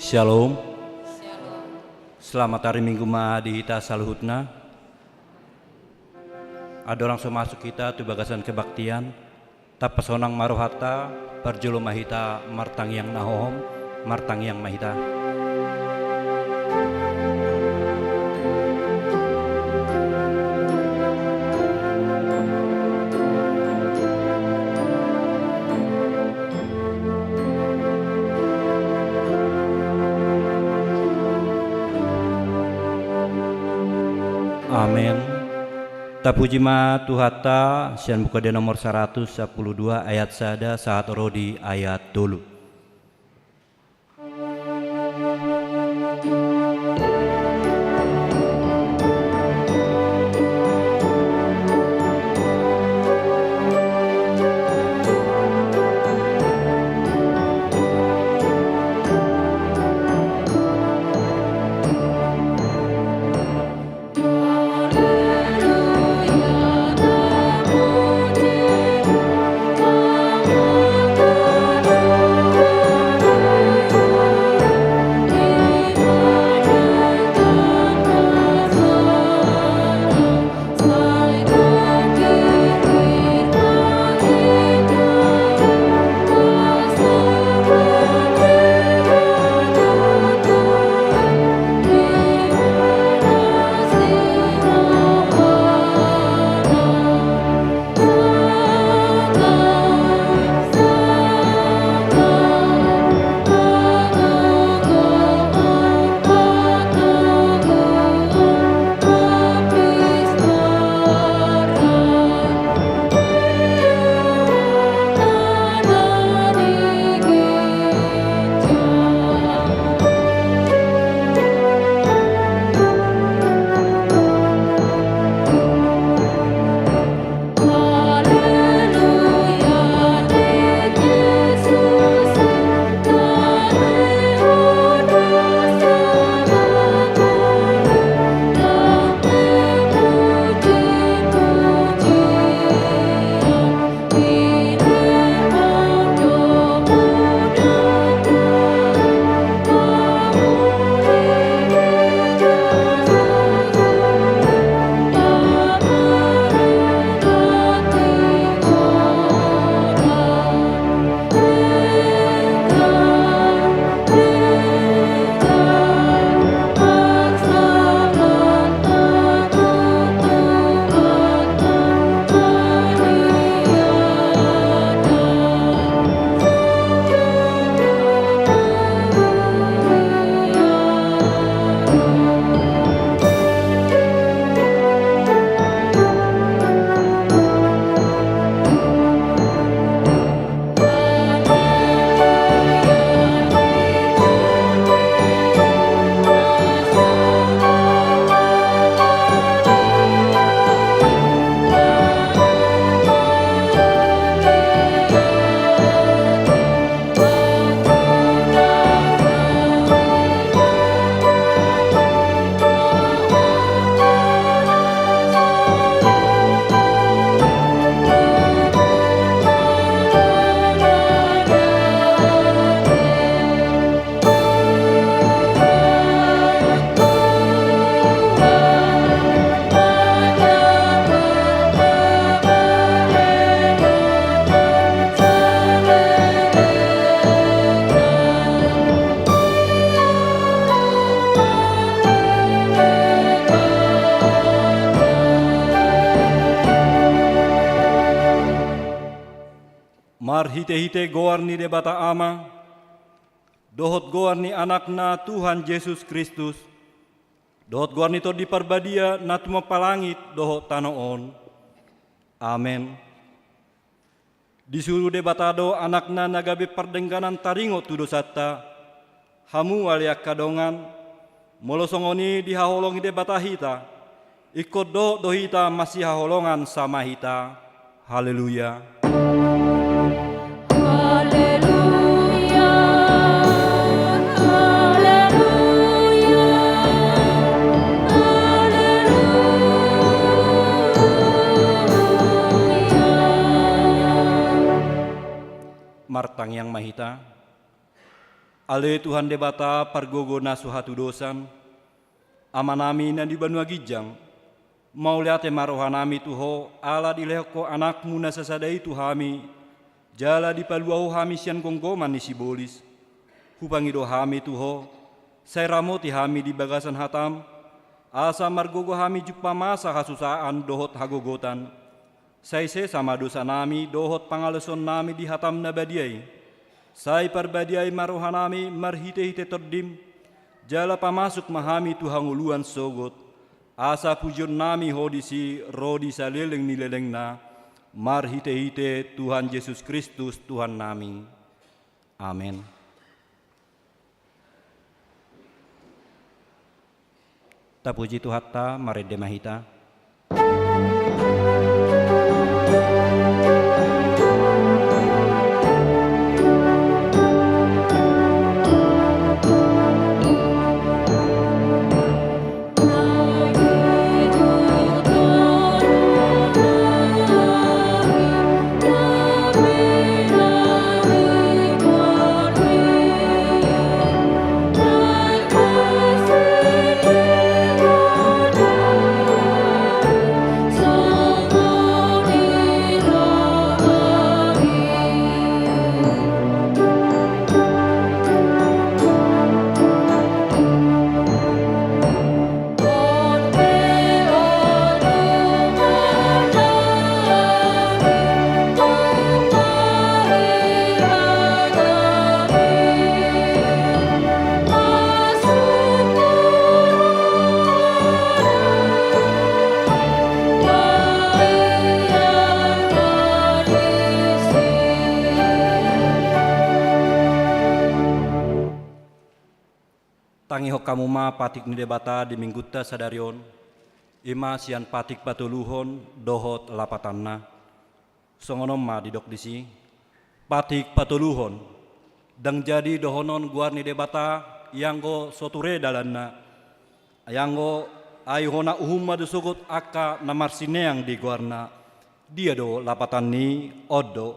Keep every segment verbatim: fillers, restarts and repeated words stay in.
Shalom. Selamat hari Minggu ma di hita saluhutna. Andorang so masuk hita tu bagasan kebaktian, tapasonang ma rohanta, parjolo ma hita martangiang na hohom, martangiang ma hita. Amen. Tapuji ma Tuhanta, sian Buku Ende nomor saratus sampulu dua ayat sada sahat ro di ayat tolu. Marhitehite goar ni Debata Ama, dohot goar ni Anakna Tuhan Jesus Kristus, dohot goar ni Tondi Parbadia na tumompa langit dohot tano on. Amen. Disuru Debata do Anakna na gabe pardengganan taringot tu dosanta. Hamu ale angka dongan, molo songon i dihaholongi Debata hita, ingkon dohot do hita masihaholongan sama hita. Haleluya. Haleluya, haleluya, haleluya. Martangiang ma hita. Ale Tuhan Debata pargogo na so hatudosan, Amanami na di banua ginjang, mauliate ma rohanami tu Ho ala dilehon Ho Anakmu na sasada i tu hami, jala dipalua Ho hami sian gomgoman ni sibolis. Hupangido hami tu Ho, sai ramoti hami di bagasan hataM, asa margogo hami jumpang masa hasusaan dohot hagogotan. Sai sesa ma dosanami dohot pangalaosionnami di hataM na badia i. Sai parbadiai ma rohanami marhitehite TondiM, jala pamasuk ma hami tu hangoluan sogot, asa pujionnami Ho disi ro di saleleng ni lelengna, marhitehite Tuhan Jesus Kristus Tuhannami. Amen. Tapuji Tuhanta, marende ma hita. Tangihon hamu ma patik ni Debata di minggunta sadari on, i ma sian patik patoluhon dohot lapatanna. Songon on ma didok disi, patik patoluhon, ndang jadi dohonon goar ni Debata, ianggo so ture dalanna, ianggo ai hona uhum ma do sogot angka na marsineang di goarna. Dia do lapatan ni on do.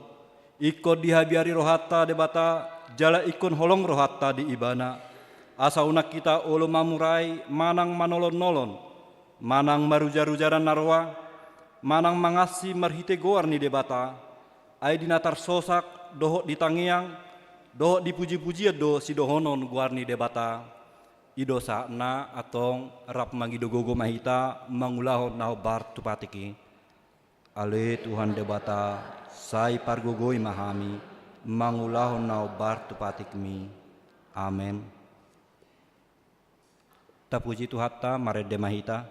Ingkon dihabiari rohanta Debata, jala ingkon holong rohanta di Ibana. Asa unang hita olo mamurai manang manolon-nolon, manang marujar-rujaran na roa, manang mangansi marhite goar ni Debata. Ai di na tarsosak, dohot di tangiang, dohot di puji-pujian do sidohonon goar ni Debata. I do sahatna antong rap mangido gogo ma hita mangulahon na hombar tu patik i. Ale Tuhan Debata, sai pargogoi ma hami mangulahon na hombar tu patikMi. Amen. Tapuji Tuhanta, marende ma hita.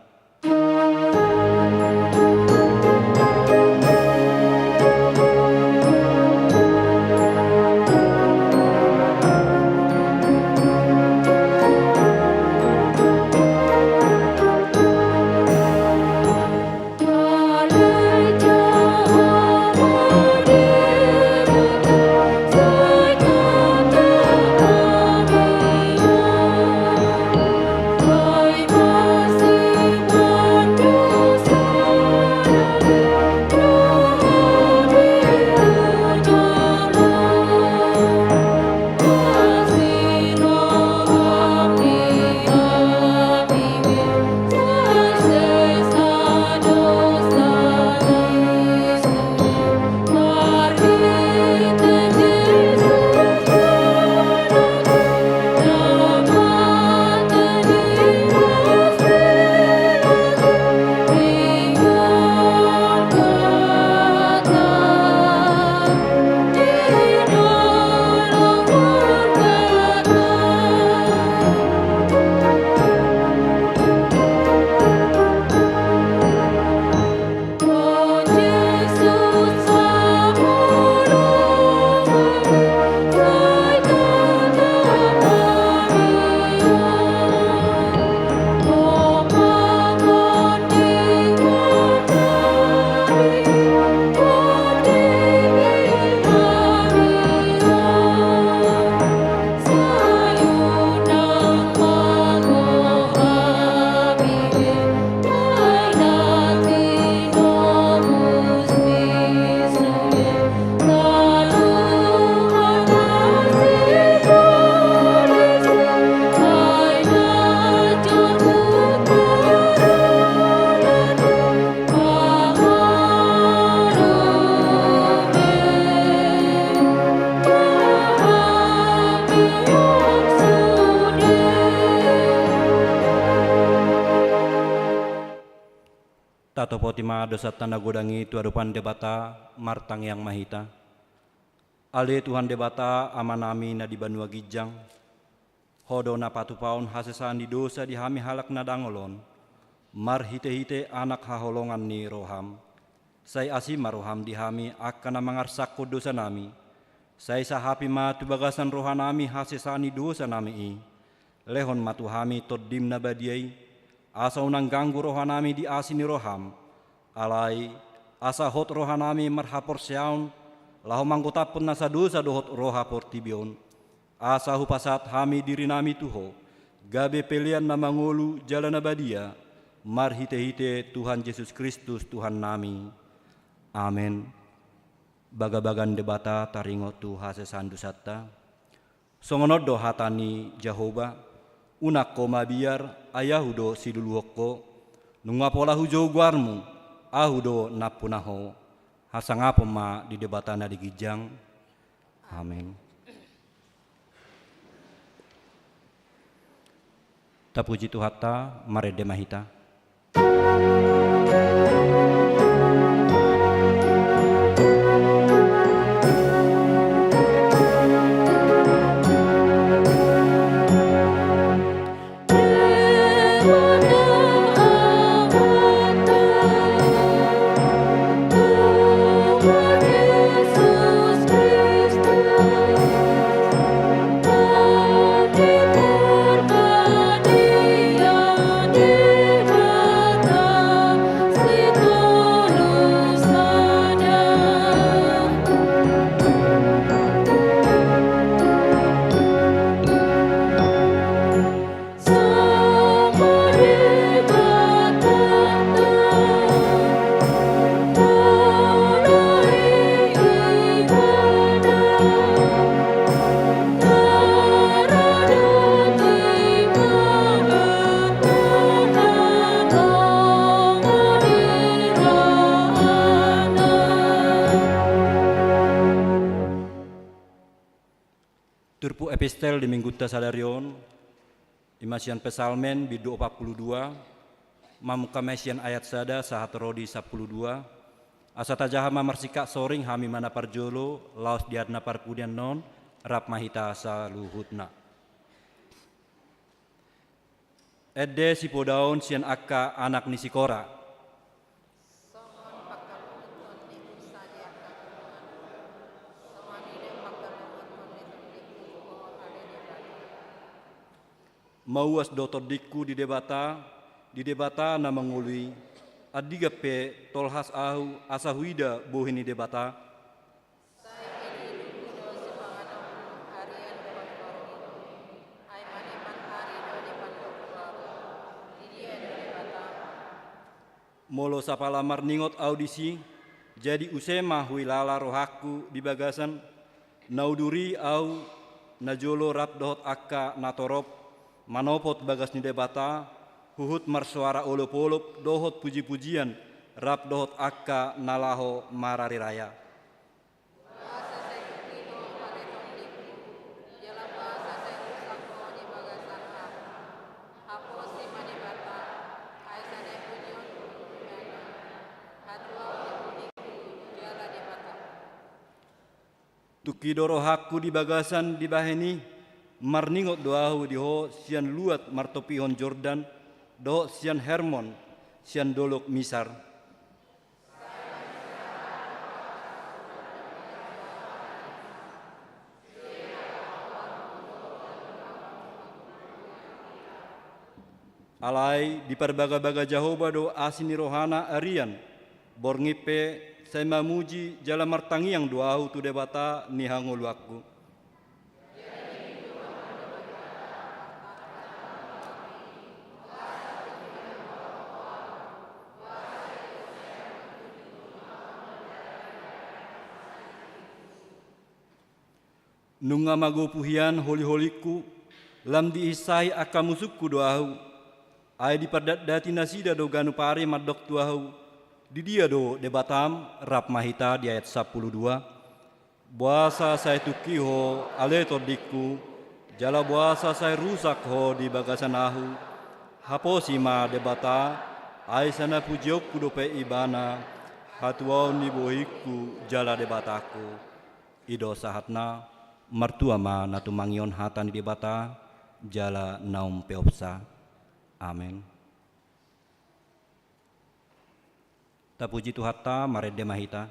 Topoti ma dosanta na godang i tu adopan Debata, martangiang ma hita. Ale Tuhan Debata, Amanami na di banua ginjang, Ho do na patupaon hasesaan ni dosa di hami halak na dangol on, marhitehite Anak haholongan ni roham. Sai asi ma roham di hami angka na mangarsakkon dosanami. Sai sahapi ma tu bagasan rohanami hasesaan ni dosanami i. Lehon ma tu hami Tondim na badia i, asa unang ganggu rohanami di asi ni roham. Alai, asa hot rohanami marhaporseaon, laho manggotaphon nasa dosa dohot roha portibi on. Asa hupasahat hami dirinami tu Ho, gabe pelean na mangolu jala na badia, marhitehite Tuhan Jesus Kristus Tuhannami. Amen. Bagabaga ni Debata taringot tu hasesaan dosanta. Songon on do hata ni Jahowa: Unang ho mabiar, ai Ahu do siluluhon ho. Nunga pola hujou goarmu, Ahu do nampuna ho. Hasangapon ma di Debata na di ginjang. Amen. Tapuji Tuhanta, marende ma hita. Turpuk epistel di minggunta sadari on, i ma sian Psalmen bindu opat pulu dua, mamungka ma i sian ayat sada sahat ro di sampulu dua, asa tajaha ma marsingkat soring hami ma na parjolo, laos di ari na parpudi annon, rap ma hita saluhutna. Ende sipodaon sian angka anak ni si Kora. Songon pangkaluhuton ni Musa di angka gunungan, songon i do pangkaluhuton ni tondingku tu Ho ale Debata. Mauas do tondingku di Debata, di Debata na mangolu i. Andigan pe tolhas ahu asa huida bohi ni Debata. Sai diluluhu do sipanganonku harian dohot borngin, ai manepan ari do dipandok ahu. Di dia do Debatam? Molo sapala marningot ahu disi, jadi use ma huilala rohangku di bagasan na udur i ahu najolo rap dohot angka natorop manopot bagas ni Debata, huhut marsoara olopolop dohot pujipujian rap dohot angka na laho marariraya. Boasa sai tungki ho ale tondingku, jala boasa sai rusak ho di bagasan ahu? Haposi ma Debata, ai sada pujionku tu Ibana, hatuaon ni bohingku jala Debatam. Tungki do rohangku di bagasan dibahen i, marningot do ahu di Ho sian luat martompihon Jordan, dohot sian Hermon, sian dolok Misar. Alai diparbagabaga Jahowa do asi ni rohana arian, borngin pe sai mamuji jala martangiang do ahu tu Debata ni hangoluanku. Nunga magopu hian holiholingku, lam diinsahi angka musungku do ahu. Ai dipardatdati nasida do ganup ari mandok tu ahu: Di dia do Debatam? Rap ma hita di ayat sampulu dua. Boasa sai tungki ho, ale tondingku, jala boasa sai rusak ho di bagasan ahu? Haposi ma Debata, Ai sanapujionku dope Ibana, hatuaon ni bohingku jala Debatangku. I do sahatna. Martua ma na tumangihon hata ni Debata jala na umpeopsa. Amen. Tapuji Tuhanta, marende ma hita.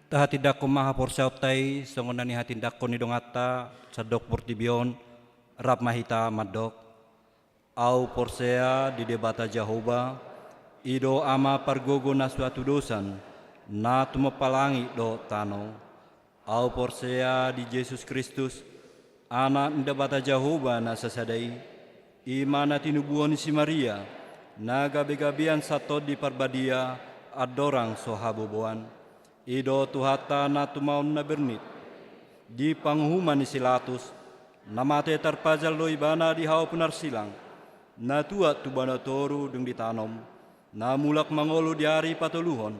Tahatindangkon ma haporseaonta i songon na nihatindangkon ni donganta sandok portibi on. Rap ma hita mandok. Ahu porsea di Debata Jahowa, i do Ama pargogo na so hatudosan, na tumompa langit dohot tano. Ahu porsea di Jesus Kristus, Anak ni Debata Jahowa na sasada i, i ma na tinubuhon ni si Maria, na gabegabean sian Tondi Parbadia, andorang so haboboan. I do Tuhanta na tumaon na bernit. Di panguhuman ni si Latus, na mate tarpajal do Ibana di hau pinarsilang, na tuat tu banua toru dung ditanom, na mulak mangolu di ari patoluhon,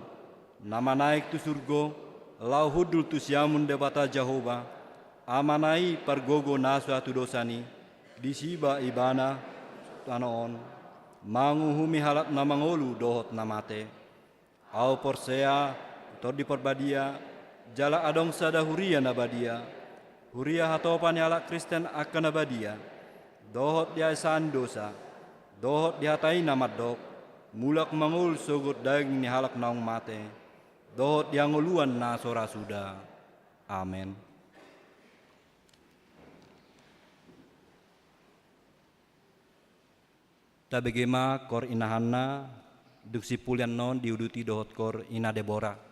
na manaek tu surgo, laho hundul tu siamun Debata Jahowa, Amana i pargogo na so hatudosan i, disi ma Ibana tano on, manguhumi halak na mangolu dohot na mate. Ahu porsea tu Tondi Parbadia, jala adong sada huria na badia, huria hatopan ni halak Kristen angka na badia, dohot di hasesaan ni dosa, dohot di hata i na mandok, mulak mangolu sogot daging ni halak naung mate, dohot di hangoluan na so ra suda. Amen. Tabege ma kor ina Hanna, dung simpul annon diuduti dohot kor ina Debora.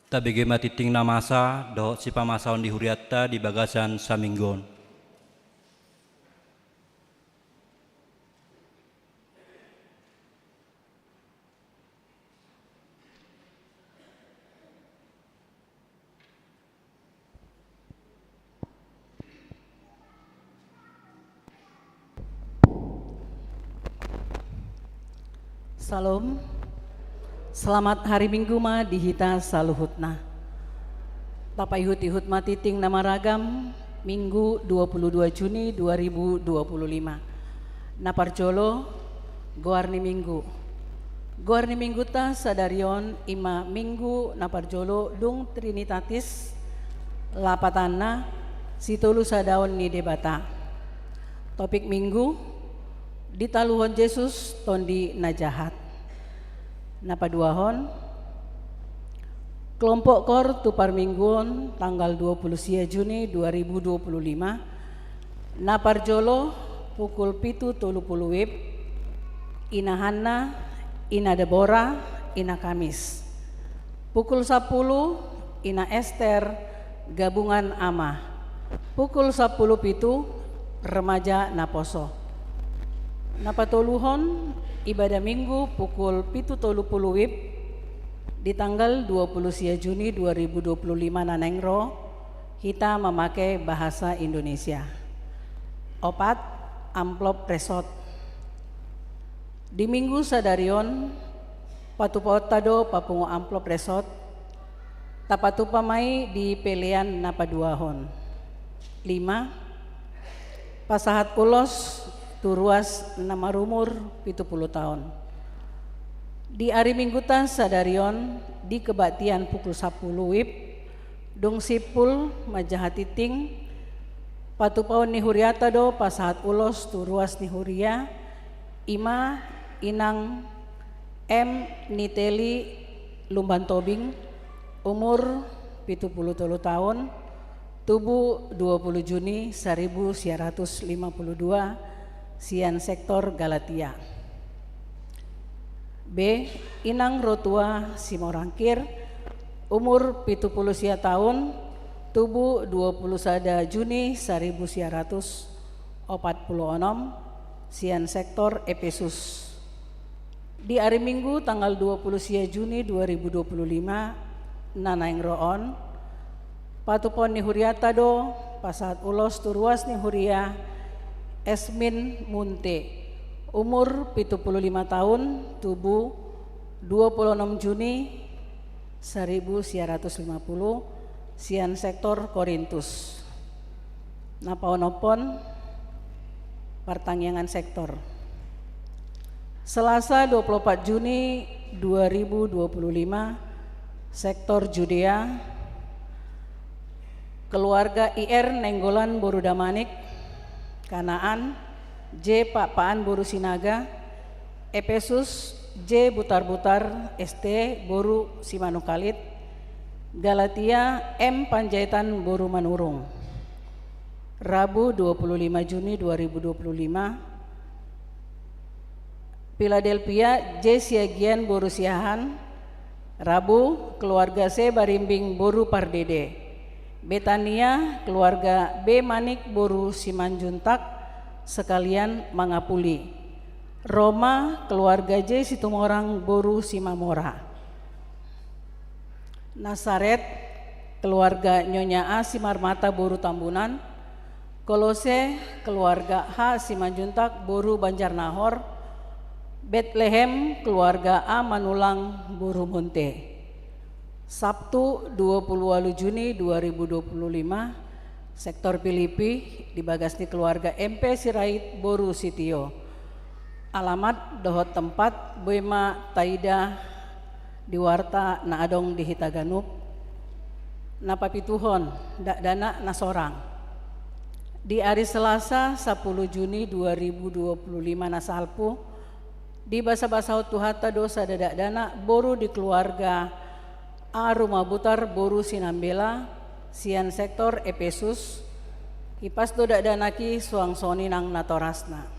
Tabege ma tingting na masa dohot sipamasaon ni hurianta di bagasan saminggu on. Syalom. Selamat hari Minggu ma di hita saluhutna. Tapaihut-ihut ma tingting na maragam, Minggu dua puluh dua Juni dua ribu dua puluh lima. Na parjolo, goar ni Minggu. Goar ni Minggunta sadari on i ma Minggu na parjolo dung Trinitatis, lapatanna, sitolu sadaon ni Debata. Topik Minggu, ditaluhon Jesus tondi na jahat. Na paduahon, kelompok koor tu parmingguon tanggal dua puluh sia Juni dua ribu dua puluh lima, na parjolo pukul pitu tolu puluh wib, inahanna, ina Debora, ina Kamis. Pukul sampulu, ina Ester, gabungan ama. Pukul sampulu pitu, remaja naposo. Na patoluhon, ibadah Minggu pukul pitu tolu puluh wib, di tanggal dua puluh sia Juni dua ribu dua puluh lima na naeng ro, hita mamake bahasa Indonesia. Opat, amplop resort. Di Minggu sadari on, patupaonta do papungu amplop resort, tapatupa ma i di pelean na paduahon. Lima, pasahat ulos tu ruas na marumur pitu pulu taon. Di ari Mingguta sadari on, di kebaktian pukul sampulu wib, dung simpul manjaha tingting, patupaon ni huriata do pasahat ulos tu ruas ni huria, i ma inang M Niteli Lumban Tobing, umur pitu pulu tolu taon, tubu dua pulu Juni saribu sia ratus lima pulu dua, sian sektor Galatia. B, inang Rotua Simorangkir, umur pitu pulu sia taon, tubu dua pulu sada Juni saribu sia ratus opat pulu onom, sian sektor Epesus. Di ari Minggu tanggal dua pulu sia Juni dua ribu dua pulu lima, na naeng ro on, patupaon ni huriata do pasahat ulos tu ruas ni huria Esmin Munte, umur pitu pulu lima taon, tubu dua pulu onom Juni saribu sia ratus lima pulu, sian sektor Korintus. Na paonomhon, partangiangan sektor. Selasa dua pulu opat Juni dua ribu dua pulu lima, sektor Judea, keluarga I R Nainggolan boru Damanik, Kanaan, J Pakpakan boru Sinaga, Epesus, J Butarbutar, S T boru Simanungkalit, Galatia, M Panjaitan boru Manurung. Rabu dua pulu lima Juni dua ribu dua pulu lima, Piladelpia, J Siagian boru Siahaan, Rabu, keluarga C Barimbing boru Pardede. Betania, keluarga B Manik boru Simanjuntak, sekalian mangapuli. Roma, keluarga J Situmorang boru Simamora. Nasaret, keluarga Nyonya A Simarmata boru Tambunan. Kolose, keluarga H Simanjuntak boru Banjarnahor. Betlehem, keluarga A Manulang boru Munte. Sabtu, dua pulu ualu Juni dua ribu dua pulu lima, sektor Pilipi, di bagas ni keluarga M P Sirait boru Sitio. Alamat dohot tempat boi ma taida di warta na adong di hita ganup. Na papituhon, dakdanak na sorang. Di ari Selasa, sampulu Juni dua ribu dua pulu lima na salpu, dibasabasahon Tuhanta do sada dakdanak boru di keluarga A Rumabutar boru Sinambela, sian sektor Epesus, hipas do dakdanak i suang songon i nang natorasna.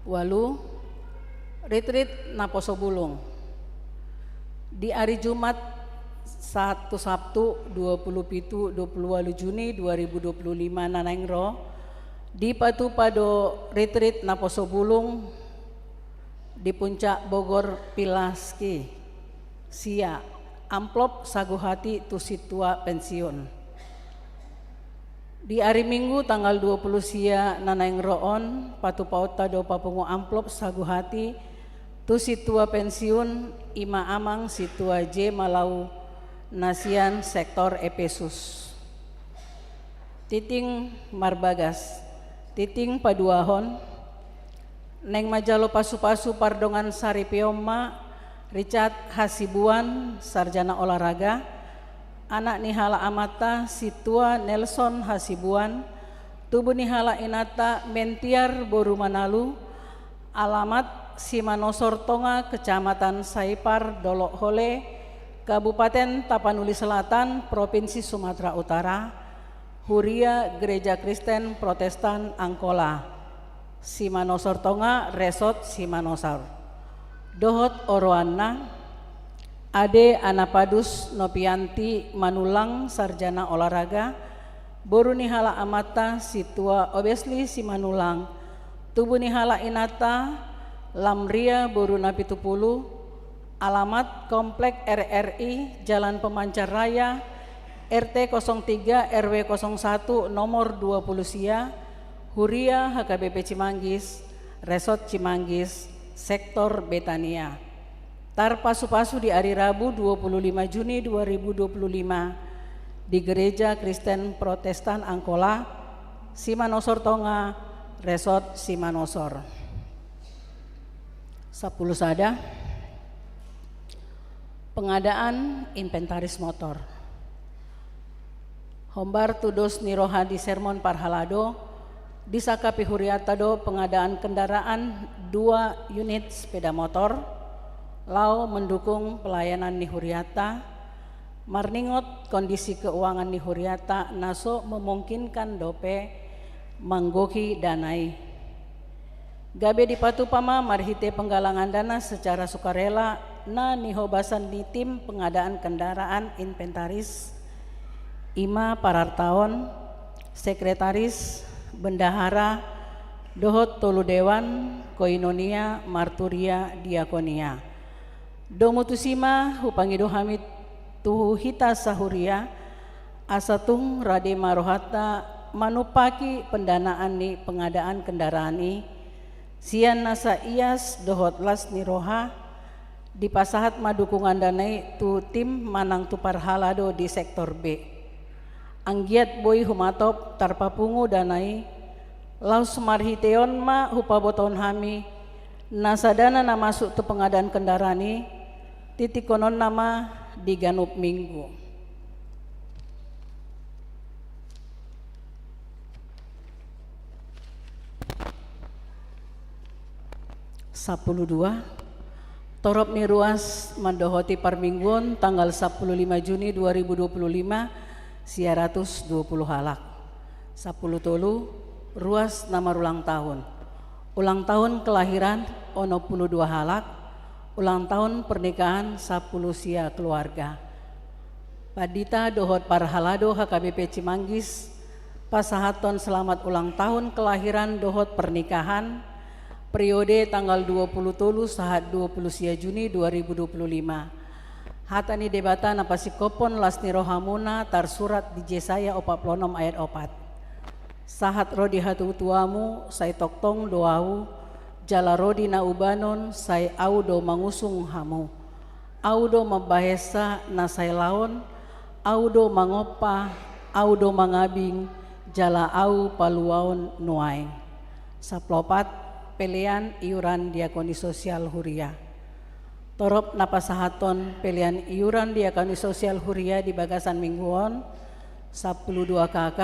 Ualu, ritrit naposo bulung. Di ari Jumat, Sahat tu Sabtu, dua puluh pitu, dua puluh ualu Juni dua ribu dua puluh lima na naeng ro, dipatupa do retreat naposo bulung di Puncak Bogor Pilaski. Sia, amplop sagu hati tu sintua pensiun. Di ari Minggu tanggal dua puluh sia na naeng ro on, patupaonta do papungu amplop sagu hati tu sintua pensiun, i ma amang sintua J Malau na sian sektor Epesus. Tingting marbagas, tingting paduahon, naeng manjalo pasupasu pardongansaripeon ma Richard Hasibuan, sarjana olahraga, anak ni halak amanta sintua Nelson Hasibuan, tubu ni halak inanta Mentiar boru Manalu, alamat Simanosor Tonga, Kecamatan Saipar, Dolok Hole, Kabupaten Tapanuli Selatan, Provinsi Sumatera Utara, Huria Gereja Kristen Protestan Angkola, Simanosor Tonga, Resort Simanosor. Dohot oroanna, Ade Anapadus Nopianti Manullang, sarjana olahraga, boru ni halak amanta sintua Obesli Simanullang, tubu ni halak inanta Lamria boru Napitupulu, alamat Komplek R R I, Jalan Pemancar Raya, R T kosong tiga, R W kosong satu, nomor dua puluh sia, Huria H K B P Cimanggis, Resort Cimanggis, Sektor Betania. Tarpasupasu di ari Rabu dua puluh lima Juni dua ribu dua puluh lima di Gereja Kristen Protestan Angkola, Simanosor Tonga, Resort Simanosor. Sampulu sada. Pengadaan inventaris motor. Hombar tu dos ni roha di sermon parhalado, disangkapi hurianta do pengadaan kendaraan dua unit sepeda motor, laho mendukung pelayanan ni hurianta, marningot kondisi keuangan ni hurianta na so memungkinkan dope manggohi dana i. Gabe dipatupa ma marhite penggalangan dana secara sukarela na nihobasan ni tim pengadaan kendaraan inventaris, i ma parartaon, sekretaris, bendahara, dohot tolu dewan, koinonia, marturia, diakonia. Domu tusi ma hupangido hami tu hita sahuria, asa tung rade ma rohanta manumpaki pendanaan ni pengadaan kendaraan i, sian nasa ias dohot las ni roha, dipasahat ma dukungan dana i tu tim manang tu parhalado di sektor B. Anggiat boi humatop tarpapungu dana i, laos marhite on ma hupabotohon hami, nasa dana na masuk tu pengadaan kendaraan i, titikkononna ma di ganup minggu. Sampulu dua. Torop ni ruas mandohoti parmingguon tanggal sampulu lima Juni dua ribu dua puluh lima, sia ratus dua puluh halak. Sampulu tolu. Ruas na marulang tahun. Ulang tahun kelahiran onom pulu dua halak. Ulang tahun pernikahan sampulu sia keluarga. Pandita dohot parhalado H K B P Cimanggis pasahathon selamat ulang tahun kelahiran dohot pernikahan, periode tanggal dua pulu tolu sahat dua pulu sia Juni dua ribu dua pulu lima. Hata ni Debata na pasingkophon las ni rohamuna tarsurat di Jesaya opat pulu onom ayat opat. Sahat ro di hatutuamu, sai tongtong do Ahu, jala ro di na ubanon, sai Ahu do mangusung hamu. Ahu do mambahensa na sai laon, Ahu do mangompa, Ahu do mangabing, jala Ahu paluaon nuaeng. Sampulu opat. Pelean iuran diakoni sosial huria. Torop na pasahathon pelean iuran diakoni sosial huria di bagasan minggu on, sampulu dua K K,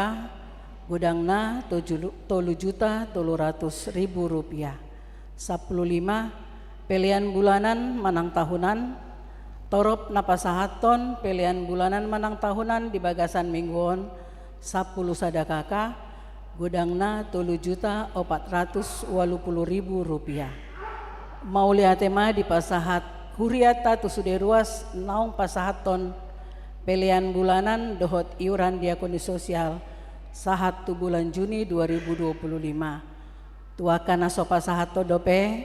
godangna toju-, tolu juta tolu ratus ribu rupiah. Sampulu lima. Pelean bulanan manang tahunan. Torop na pasahathon pelean bulanan manang tahunan di bagasan minggu on, sampulu sada K K, godangna tolu juta opat ratus ualu pulu ribu rupiah. Mauliate ma dipasahat hurianta tu sude ruas naung pasahathon Pelean bulanan dohot iuran diakoni sosial sahat tu bulan Juni dua ribu dua puluh lima. Tu angka na so pasahathon dope,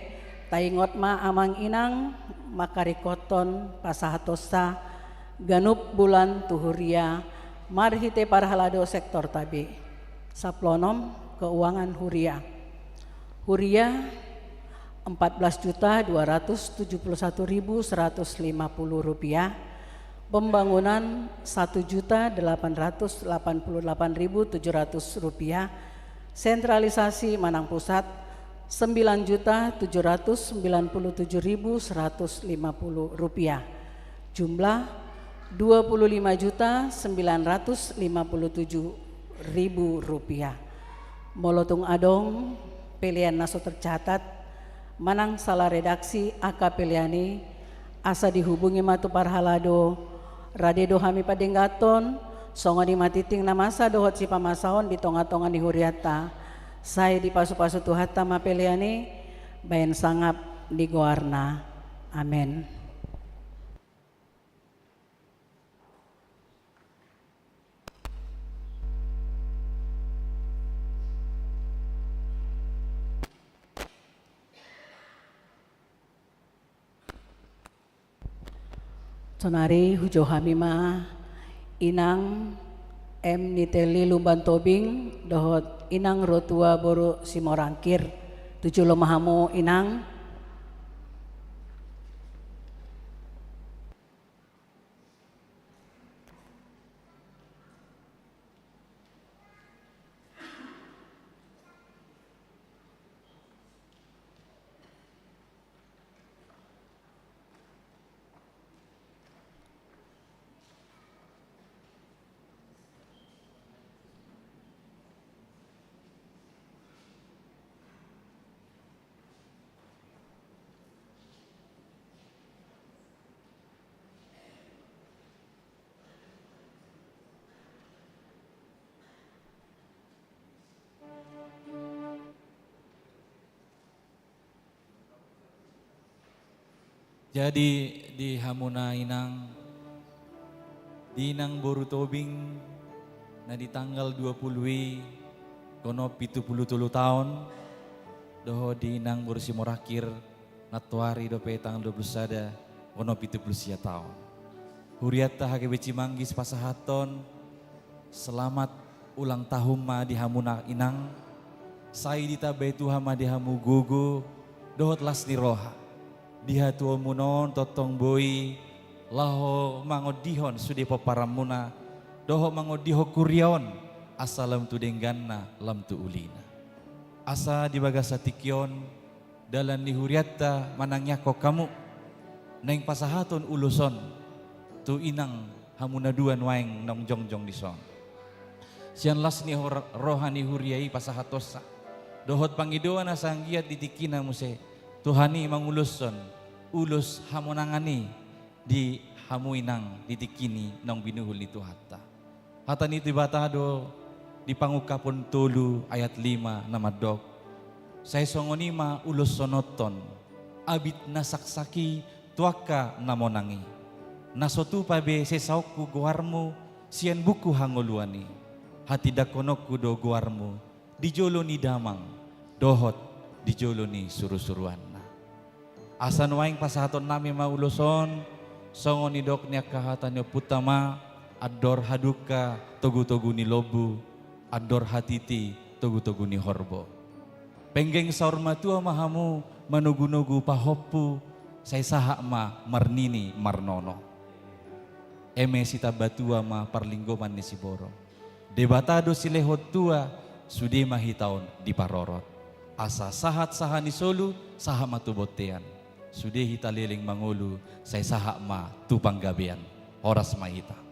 taingot ma amang inang mangkaringkothon pasahatonsa ganup bulan tu huria marhite parhalado sektor tabe. Sampulu onom, keuangan huria. Huria empat belas juta dua ratus tujuh puluh satu ribu seratus lima puluh rupiah, pembangunan satu juta delapan ratus delapan puluh delapan ribu tujuh ratus rupiah, sentralisasi manang pusat sembilan juta tujuh ratus sembilan puluh tujuh ribu seratus lima puluh rupiah. Jumlah dua puluh lima juta sembilan ratus lima puluh tujuh ribu rupiah. Molo tung adong pelean na so tercatat manang salah redaksi angka pelean i, asa dihubungi ma tu parhalado, rade do hami padengganhon, songon i ma tingting na masa dohot sipamasaon di tongatonga ni hurianta. Sai dipasupasu Tuhanta ma pelean i bahen sangap di goarna. Amen. Sonari hujou hami ma Inang M Niteli Lumban Tobing dohot Inang Rotua boru Simorangkir. Tu jolo ma hamu Inang. Jadi di hamuna Inang, di Inang boru Tobing na di tanggal dua pulu i, kono pitu pulu tolu taon, dohot di Inang boru Simorangkir, nantoari dope tanggal dua pulu sada, kono pitu pulu sia taon. Hurianta H K B Cimanggis pasahathon selamat ulang tahun ma di hamuna Inang. Sai ditambai Tuhan ma di hamu gogo dohot las ni roha. Di hatuaonmuna on tongtong boi laho mangondihon sude pomparanmuna dohot mangondihon huria on, asa lam tu dengganna lam tu ulina. Asa di bagasan tingki on dalan ni hurianta manangiangkon hamu naeng pasahaton ulos on tu Inang hamu na dua nuaeng naung jongjong dison. Sian las ni hor-, roha ni huria i pasahatonsa dohot pangidoan asa anggiat di tingkina muse Tuhan i manguloshon ulos hamonangan i di hamu Inang di tingki ni naung binuhul ni Tuhanta. Hata ni Debata do di Pangungkapon tolu ayat lima na mandok: Sai songon i ma uloshononhon abit na saksak i tu angka na monang i. Na so tupa be sesaonku goarmu sian buku hangoluan i. Hatindangkononku do goarmu di jolo ni damang dohot di jolo ni surusuruanna. Asa nuaeng pasahatonnami ma ulos on, songon nidok ni angka hata ni ompunta ma: Andor hadungka togutogu ni lombu, andor hatiti togutogu ni horbo. Penggeng saur matua ma hamu manogunogu pahompu, sai sahat ma marnini marnono. Eme sitambatua ma parlinggoman ni siborok. Debata do silehon tua, sude ma hita on diparorot. Asa sahat sahat ni solu, sahat ma tu bontean. Sude hita leleng mangolu, sai sahat ma tu panggabean. Horas ma hita.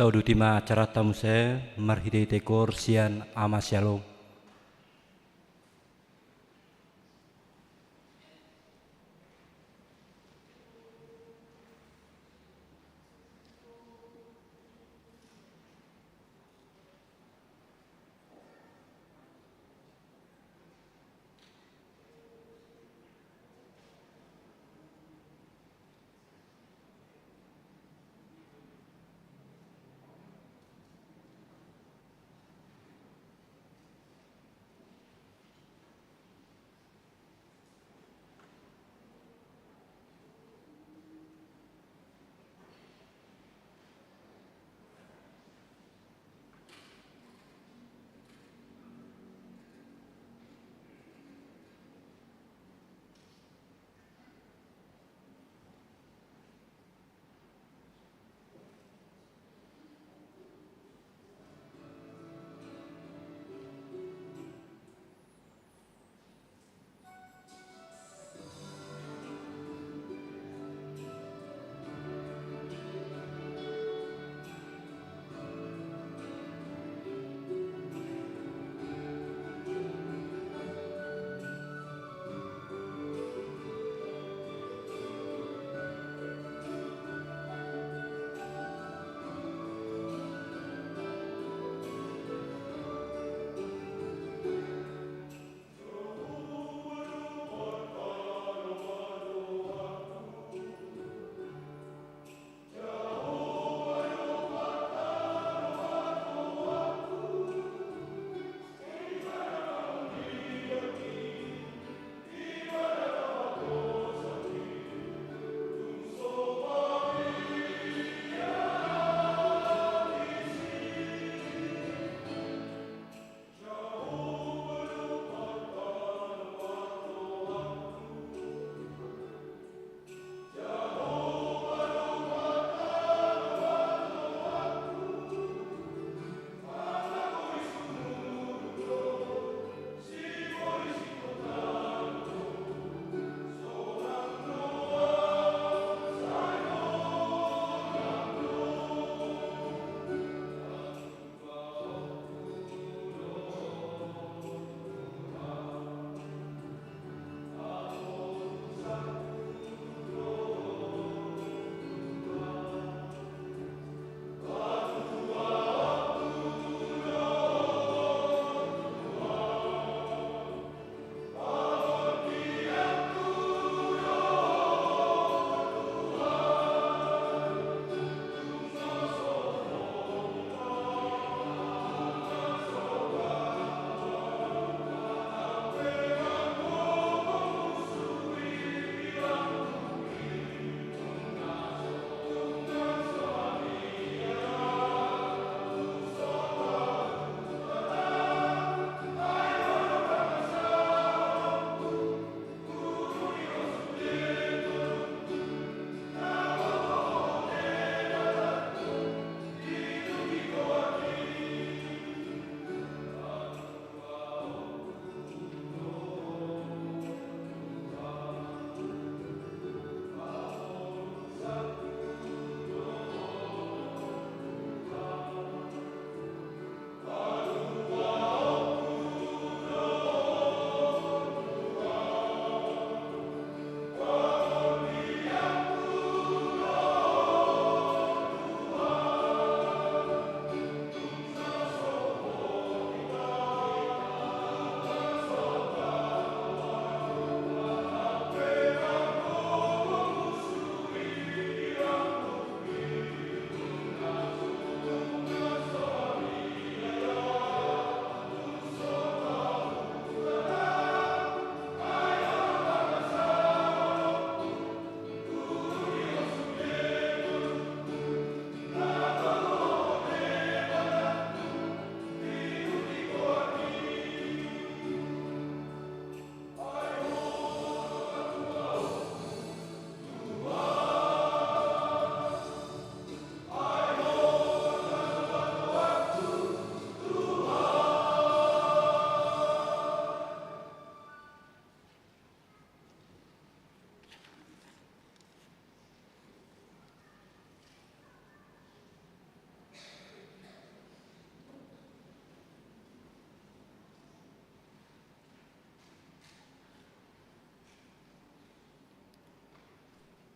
Uduti ma acaranta muse marhitehite koor sian Ama Sialom.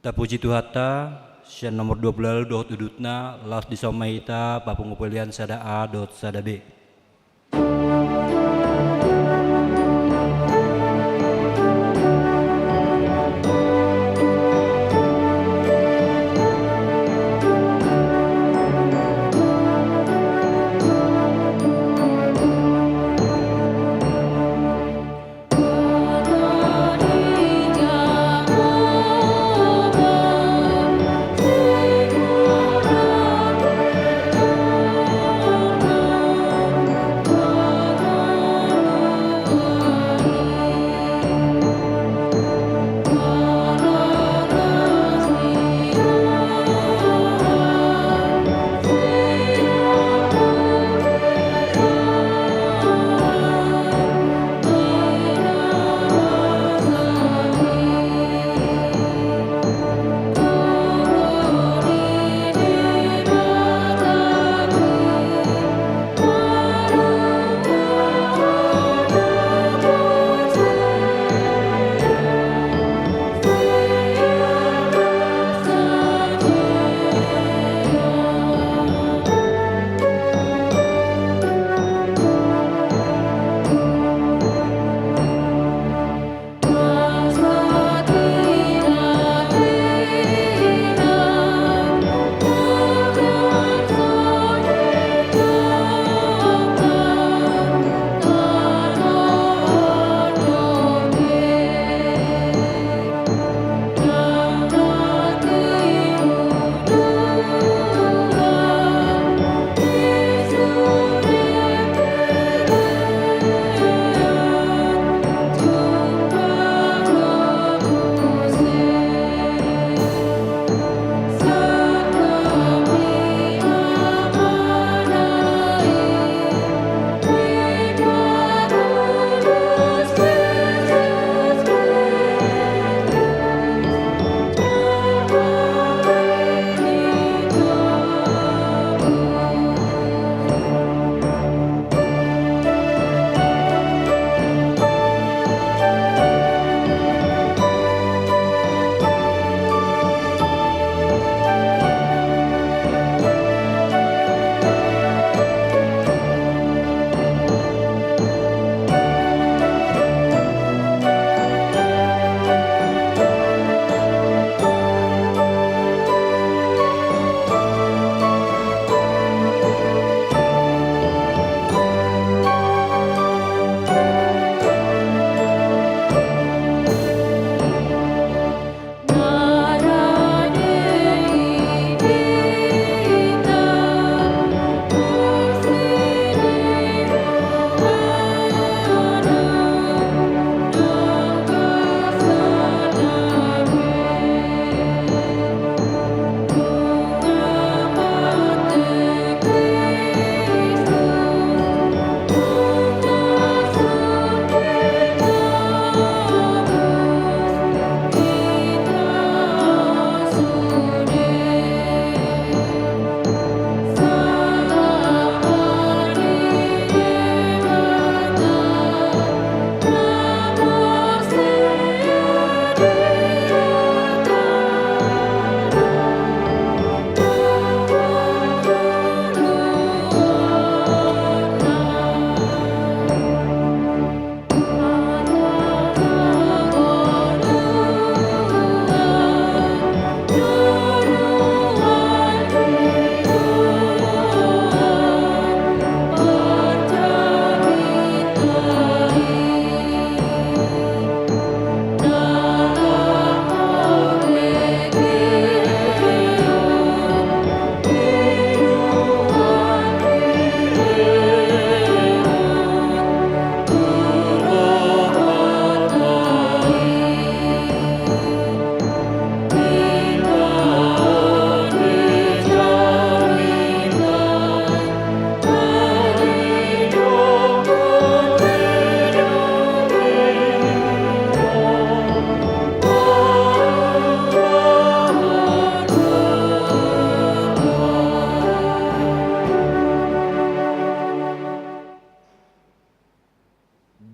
Tapuji Tuhanta, sian nomor dua pulu ualu dohot udutna, laos dison ma hita papungu polei an sada A dohot sada B.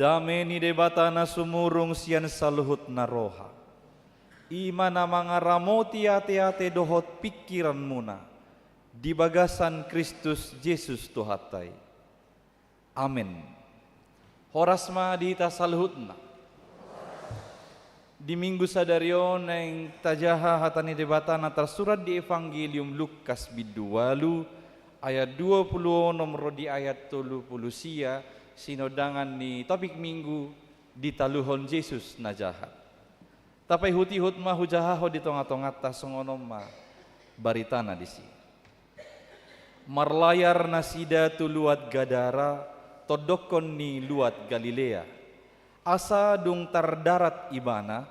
Dame ni Debata na sumurung sian saluhut na roha, I ma na mangaramoti ateate dohot pingkiranmuna di bagasan Kristus Jesus Tuhanta i. Amen. Horas ma di hita saluhutna. Di Minggu sadari on naeng tajaha hata ni Debata na tarsurat di Evangelium Lukas bindu ualu ayat dua pulu onom ro di ayat tolu pulu sia, sinondangan ni topik Minggu, Ditaluhon Jesus na Jahat. Tapaihutihut ma hujahahon di tongatonganta, songon on ma baritana disi. Marlayar nasida tu luat Gadara, tondokkon ni luat Galilea. Asa dung tardarat ibana,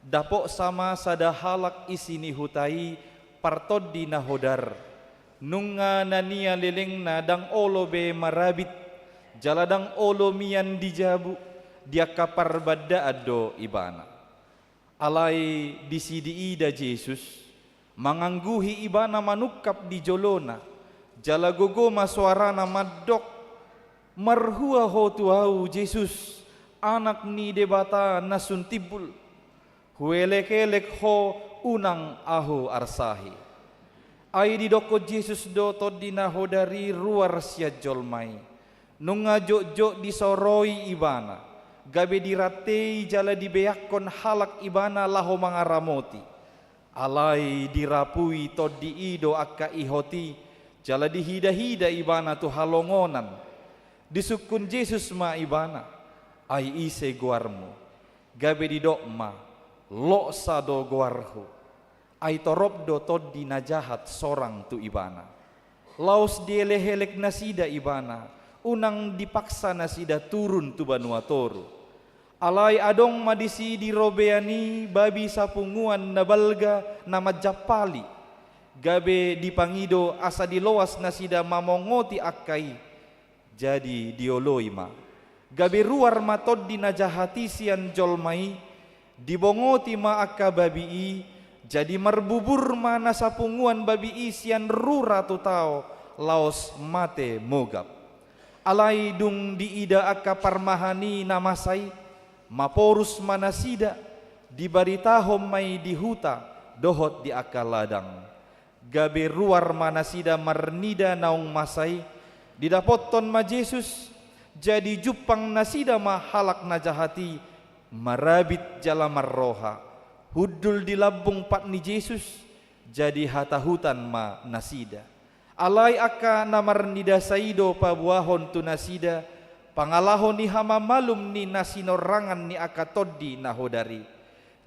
dapotsa ma sada halak isi ni huta i partondi na hodar. Nunga na nialelengna ndang olo be marabit, jala ndang olo mian di jabu, di angka parbandaan do ibana. Alai disi diida Jesus, mangangguhi ibana manungkap di jolona, jala gogo ma soarana mandok, "Marhua ho tu ahu, Jesus, Anak ni Debata na sun timbul. Huelekelek ho, unang ahu arsahi." Ai didokkon Jesus do tondi na hodar i ruar sian jolma i. Nunga jotjot disoroi ibana, gabe dirantei jala dibeakkon halak ibana laho mangaramoti. Alai dirapui tondi i do angka ihot i, jala dihidahida ibana tu halongonan. Disungkun Jesus ma ibana, "Ai ise goarmu?" Gabe didok ma, "Loksa do goarhu." Ai torop do tondi na jahat sorang tu ibana. Laos dielekelek nasida ibana, unang dipaksa nasida turun tu banua toru. Alai adong ma disi di robean i babi sapunguan na balga na manjampali. Gabe dipangido asa diloas nasida mamongoti angka i. Jadi dioloi ma. Gabe ruar ma tondi na jahat i sian jolma i, dibongoti ma angka babi i, jadi marbubur ma na sapunguan babi i sian rura tu tao, laos mate mogap. Alai dung diida angka parmahan i na masa i, maporus ma nasida, dibaritahon ma i di huta dohot di angka ladang. Gabe ruar ma nasida marnida naung masa i, didapothon ma Jesus, jadi jumpang nasida ma halak na jahat i, marabit jala marroha. Hundul di lambung pat ni Jesus, jadi hatahutan ma nasida. Alai angka na marnida sa i do paboahon tu nasida pangalaho ni hamamalum ni na sinorrangan ni angka tondi na hodar i.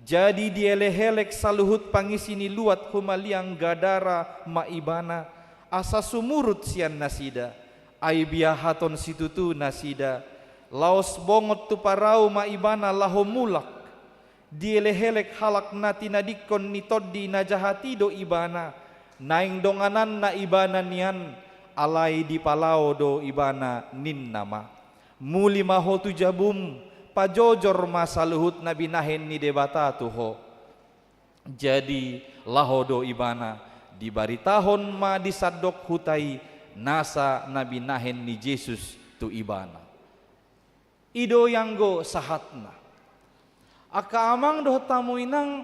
Jadi dielekelek saluhut pangisi ni luat humaliang Gadara ma ibana, asa sumurut sian nasida. Ai biahaton situtu nasida, laos bongot tu parau ma ibana laho mulak. Dielekelek halak na tinadingkon ni tondi na jahat i do ibana, naeng dongananna ibana nian, alai dipalao do ibana, ninna ma, "Muli ma ho tu jabum, pajojor ma saluhut na binahen ni Debata tu ho." Jadi laho do ibana, dibaritahon ma di sandok huta i nasa na binahen ni Jesus tu ibana. I do i anggo sahatna. Angka amang dohot hamu inang,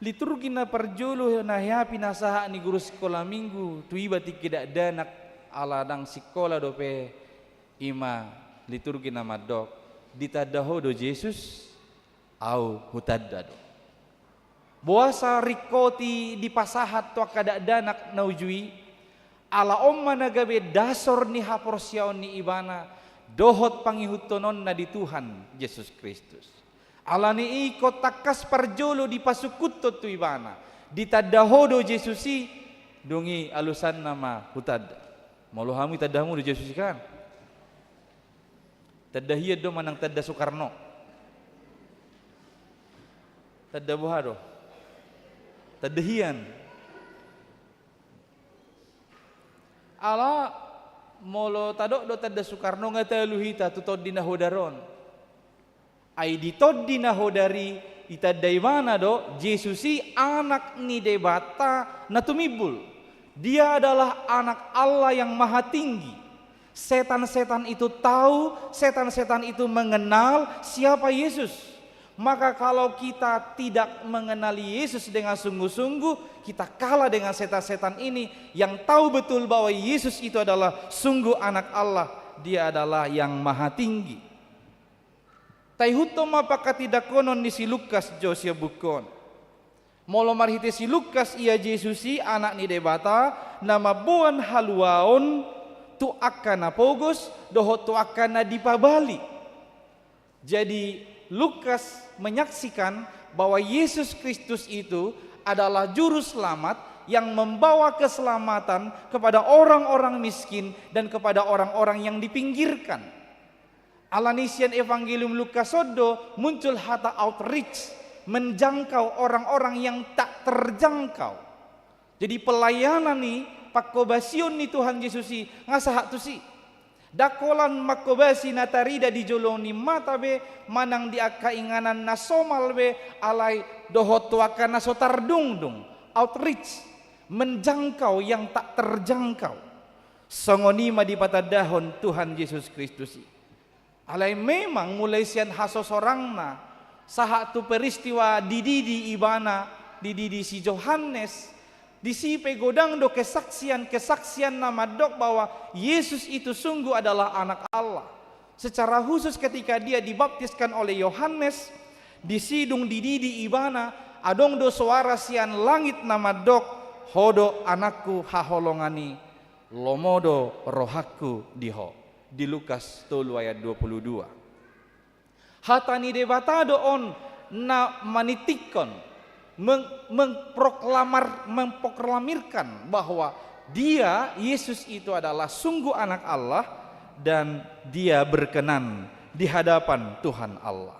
liturgi na parjolo na hea pinasahat ni guru sikola minggu tu iba tingki dakdanak, ala ndang sikola dope, i ma liturgi na mandok, "Ditanda ho do Jesus, ahu hutanda do." Boasa ringkot i dipasahat tu angka dakdanak na uju i? Ala on ma na gabe dasor ni haporseaon ni ibana dohot pangihuthononna di Tuhan Jesus Kristus. Ala ni i ingkon tangkas parjolo dipasungkunhon tu ibana, "Ditanda ho do Jesus i." Dung i alusanna ma, "Hutanda." Molo hamu, itanda hamu do Jesus i kan? Tanda hian do manang tanda Soekarno? Tanda boha do? Tanda hian. Ala molo tadok do tanda Soekarno, nga talu hita tu tondi na hodar on. Ai di tondi na hodar i, itanda ibana do Jesus i Anak ni Debata na tumimbul. Dia adalah Anak Allah yang Maha Tinggi. Setan-setan itu tahu, setan-setan itu mengenal siapa Yesus. Maka kalau kita tidak mengenali Yesus dengan sungguh-sungguh, kita kalah dengan setan-setan ini yang tahu betul bahwa Yesus itu adalah sungguh Anak Allah, Dia adalah Yang Maha Tinggi. Taihuthon ma panghatindanghon ni si Lukas jo sian buku on. Molo marhite si Lukas, ia Jesus i Anak ni Debata, na mamboan haluaon tu angka na pogos dohot tu angka na dipabali. Jadi, Lukas menyaksikan bahwa Yesus Kristus itu adalah Juru Selamat yang membawa keselamatan kepada orang-orang miskin dan kepada orang-orang yang dipinggirkan. Alani sian Evangelium Lukas on do muncul hata outreach, menjangkau orang-orang yang tak terjangkau. Jadi pelayanan i, panghobasion ni Tuhan Jesus i nga sahat tusi. Ndang holan manghobasi na tarida di jolo ni mata be, manang di angka inganan na somal be, alai dohot tu angka na so tardungdung, outreach, menjangkau yang tak terjangkau. Songon i ma dipatandahon Tuhan Jesus Kristus i. Alai memang mulai sian hasosorangna, sahat tu peristiwa dididi ibana, dididi si Johannes, disi pe godang do kesaksian-kesaksian na mandok bahwa Yesus itu sungguh adalah Anak Allah. Secara khusus ketika Dia dibaptiskan oleh Yohanes, disi dung dididi ibana, adong do soara sian langit na mandok, "Ho do Anakku haholongan i, lomo do rohangku di Ho." Di Lukas tolu ayat dua puluh dua. Hata ni Debata do on na manitikkon, meng-, mengproklamar-, memproklamirkan bahwa Dia, Yesus itu adalah sungguh Anak Allah dan Dia berkenan di hadapan Tuhan Allah.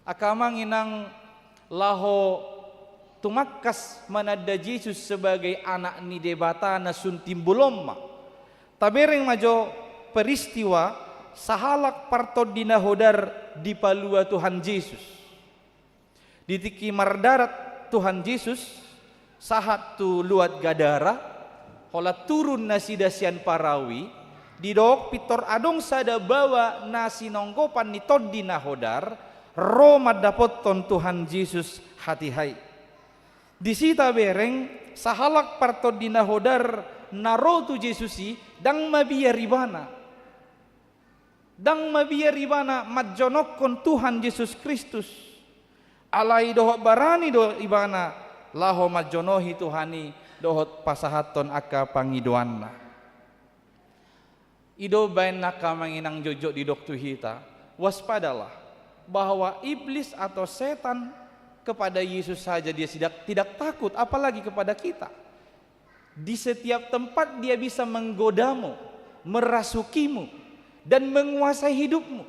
Angka amang inang, laho tumangkas mananda Jesus sebagai Anak ni Debata na sun timbul on ma. Tabereng ma jo peristiwa sahalak partondi na hodar dipalua Tuhan Jesus. Di tingki mardarat Tuhan Jesus, sahat tu luat Gadara, holan turun nasida sian parau i, didok pintor adong sada baoa na sinonggopan ni tondi na hodar, ro mandapothon Tuhan Jesus hatiha i. Disi tabereng, sahalak partondi na hodar na ro tu Jesus i, ndang mabiar ibana. Ndang mabiar ibana manjonokhon Tuhan Jesus Kristus. Alai dohot barani do ibana laho manjonohi Tuhan i dohot pasahathon angka pangidoanna. I do baen angka amang inang jotjot didok tu hita, waspadalah bahwa iblis atau setan kepada Yesus saja dia tidak, tidak takut, apalagi kepada kita. Di setiap tempat dia bisa menggodamu, merasukimu, dan menguasai hidupmu.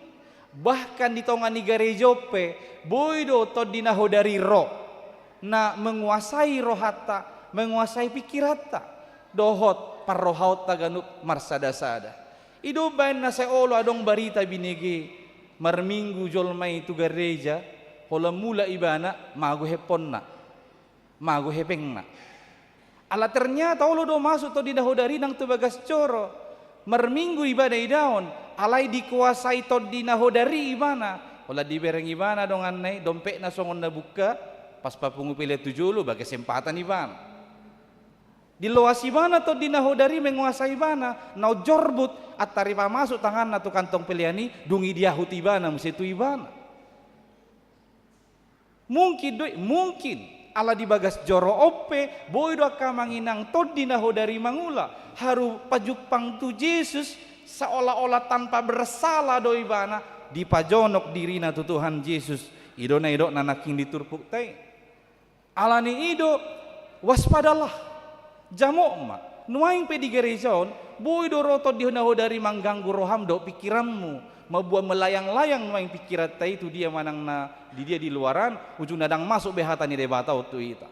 Bahkan di tonga ni gareja on pe, boi do tondi na hodar i ro, na menguasai rohanta, menguasai pingkiranta, dohot parrohaonta ganup marsadasada. I do baen na sai olo adong barita binege, marminggu jolma i tu gareja, holan mulak ibana, mago heponna. Mago hepengna. Ala ternyata olo do masuk tondi na hodar i nang tu bagas joro. Marminggu ibana idaon, alai dikuasai tondi na hodar i ibana. Holan dibereng ibana donganna i, dompetna songon na bungka, pas papungu pelean tu jolo, ba kesempatan ibana. Diloas ibana tondi na hodar i menguasai ibana, na umjorbut, antar i pamasuk tanganna tu kantong pelean i, dung i diahut ibana muse tu ibana. Mungkin do i, mungkin. Ala di bagas joro on pe, boi do angka amang inang tondi na hodar i mangula. Haru pajumpang tu Jesus, seolah-olah tanpa bersalah do ibana, dipajonok dirina tu Tuhan Jesus. I do na nidokna nangkin di turpukta i. Alani i do, waspadalah. Jamot ma, nuaeng pe di gareja on, boi do ro tondi na hodar i mangganggu roham dohot pingkiranmu, mambuat melayang-layang nuaeng pingkiranta i tu dia manang na di dia di luaran, ujungna ndang masuk be hata ni Debata on tu hita.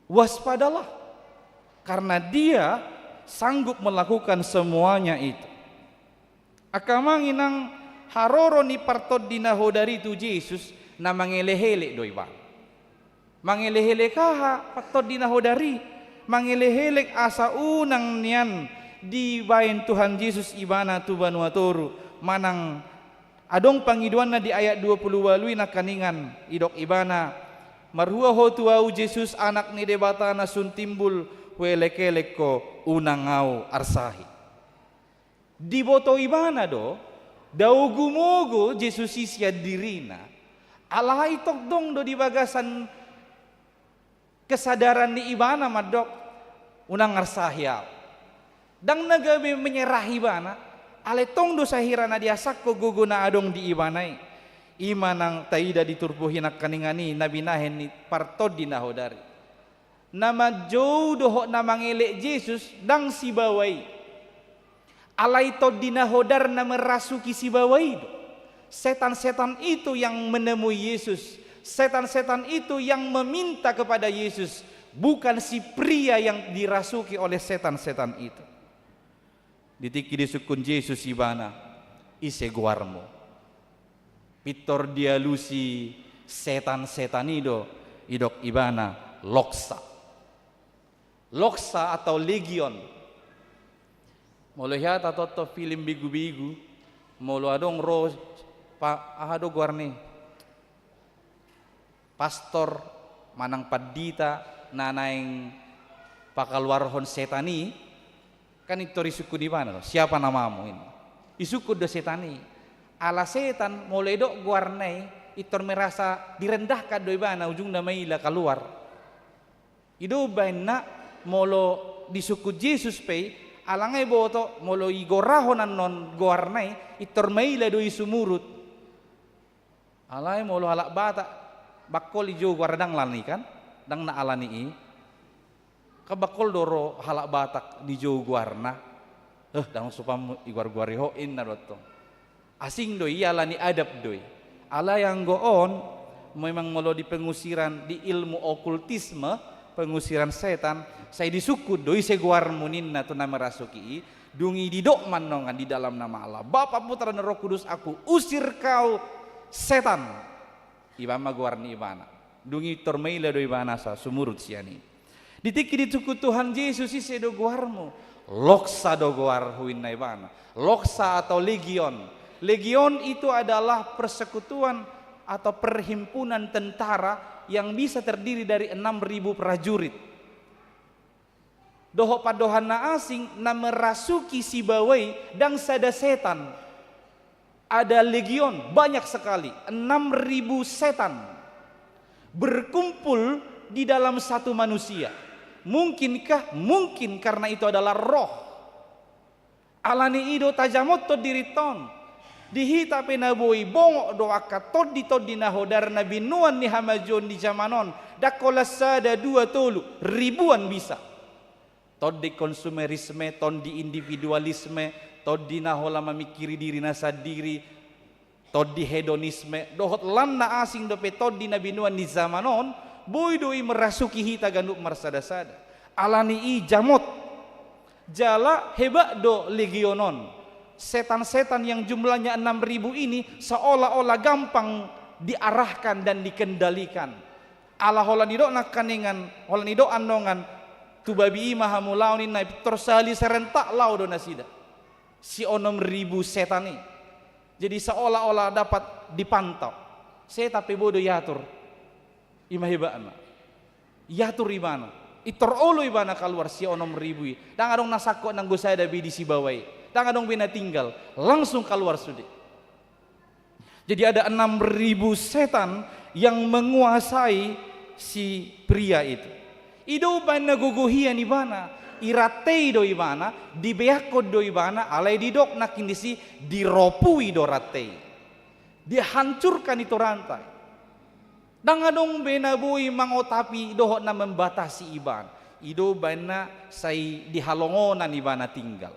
Waspadalah, karena Dia sanggup melakukan semuanya itu. Angka amang inang, haroro ni partondi na hodar i tu Jesus, na mangelekelek do ibana. Mangelekelek aha? Partondi na hodar i. Mangelekelek asa unang nian dibaen Tuhan Jesus ibana tu banua toru, manang Adong pangidoanna di ayat dua pulu ualu i nangkaningan, didok ibana, "Marhua ho tu ahu Jesus, Anak ni Debata na sun timbul, huelek-elek ho, unang ahu arsahi." Diboto ibana do, dao gumogo Jesus i sian dirina, alai tong dong do di bagasan kesadaran ni ibana mandok, "Unang arsahi ahu." Ndang na gabe menyerah ibana, alai tong do sahira na diasangkon gogo na adong di ibana i. I ma nang taida di turpuk i nangkaningan i na binahen ni partondi na hodar i. Na manjou dohot na mangelek Jesus ndang sibawa i. Alai tondi na hodar na merasuki sibawa i do. Setan-setan itu yang menemui Yesus. Setan-setan itu yang meminta kepada Yesus, bukan si pria yang dirasuki oleh setan-setan itu. Di tingki disungkun Jesus ibana, "Ise goarmu?" Pintor dialusi setan-setan i do, didok ibana, "Loksa." Loksa atau legion. Molo hea tatonton film begu-begu, molo adong ro pa, aha do goarna i? Pastor manang pandita na naeng pakaluarhon setan i, kan pintor disungkun ibana do, "Siapa namamu?" Ini. Disungkun do setan i. Ala setan molo didok goarna i, pintor merasa direndahkan do ibana, ujungna maila kaluar. I do umbahen na molo disungkun Jesus pe i, ala nga diboto molo digorahon annon goarna i, pintor maila do i sumurut. Alai molo halak Batak, bangkol dijou goarna, ndang alani i kan, ndang na alani i. Kan bangkol do ro halak Batak dijou goarna. "Eh, ndang sopan digoar-goari ho," ninna do tong. Asing do i, alani adat do i. Alai anggo on, memang molo di pengusiran, di ilmu okultisme, pengusiran setan, sai disungkun do, "Ise goarmu?" ninna tu na merasuki i. Dung i didok ma annon di dalam nama Allah, Bapa, Putra, dan Roh Kudus, aku usir kau, setan. Iba ma goar ni ibana. Dung i pintor maila do ibana asa sumurut sian i. Di tingki disungkun Tuhan Jesus, "Ise do goarmu?" "Loksa do goarhu," ninna ibana. Loksa atau legion. Legion itu adalah persekutuan atau perhimpunan tentara yang bisa terdiri dari enam ribu prajurit. Dohot pandohan na asing na merasuki sibawa i ndang sada setan. Ada legion, banyak sekali, enam ribu setan berkumpul di dalam satu manusia. Mungkinkah? Mungkin, karena itu adalah roh. Alani i do tajamothon dirinta on. Di hita pe na boi, bongot do angka tondi-tondi na hodar na binoan ni hamajuon di jaman on. Ndang holan sada, dua, tolu, ribuan bisa. Tondi konsumerisme, tondi individualisme, tondi na holan mamingkiri dirina sandiri, tondi hedonisme, dohot lan na asing dope tondi na binoan ni jaman on, boi do i merasuki hita ganup marsada-sada. Alani i jamot. Jala hebat do legion on. Setan-setan yang jumlahnya enam ribu ini seolah-olah gampang diarahkan dan dikendalikan. Ala holan didok nangkaningan, holan didok annon, "Tu babi i ma hamu laho," ninna i, pintor sahali sarentak laho do nasida. Si onom ribu setan i. Jadi seolah-olah dapat dipantau. Setan pe boi do diatur. I ma hebatna. Diatur ibana. Pintor olo ibana kaluar si onom ribu i. Ndang adong na sangkot nanggo sada be di sibawa i. Ndang adong be na tinggal. Langsung kaluar sude. Jadi ada enam ribu setan yang menguasai si pria itu. I do umbahen na gogo hian ibana, dirantei do ibana, dibeakkon do ibana, alai didok nangkin disi, diropui do rantei. Dihancurkan itu rantai. Ndang adong be na boi mangotapi dohot na membatasi ibana. I do umbahen na sai di halongonan ibana tinggal.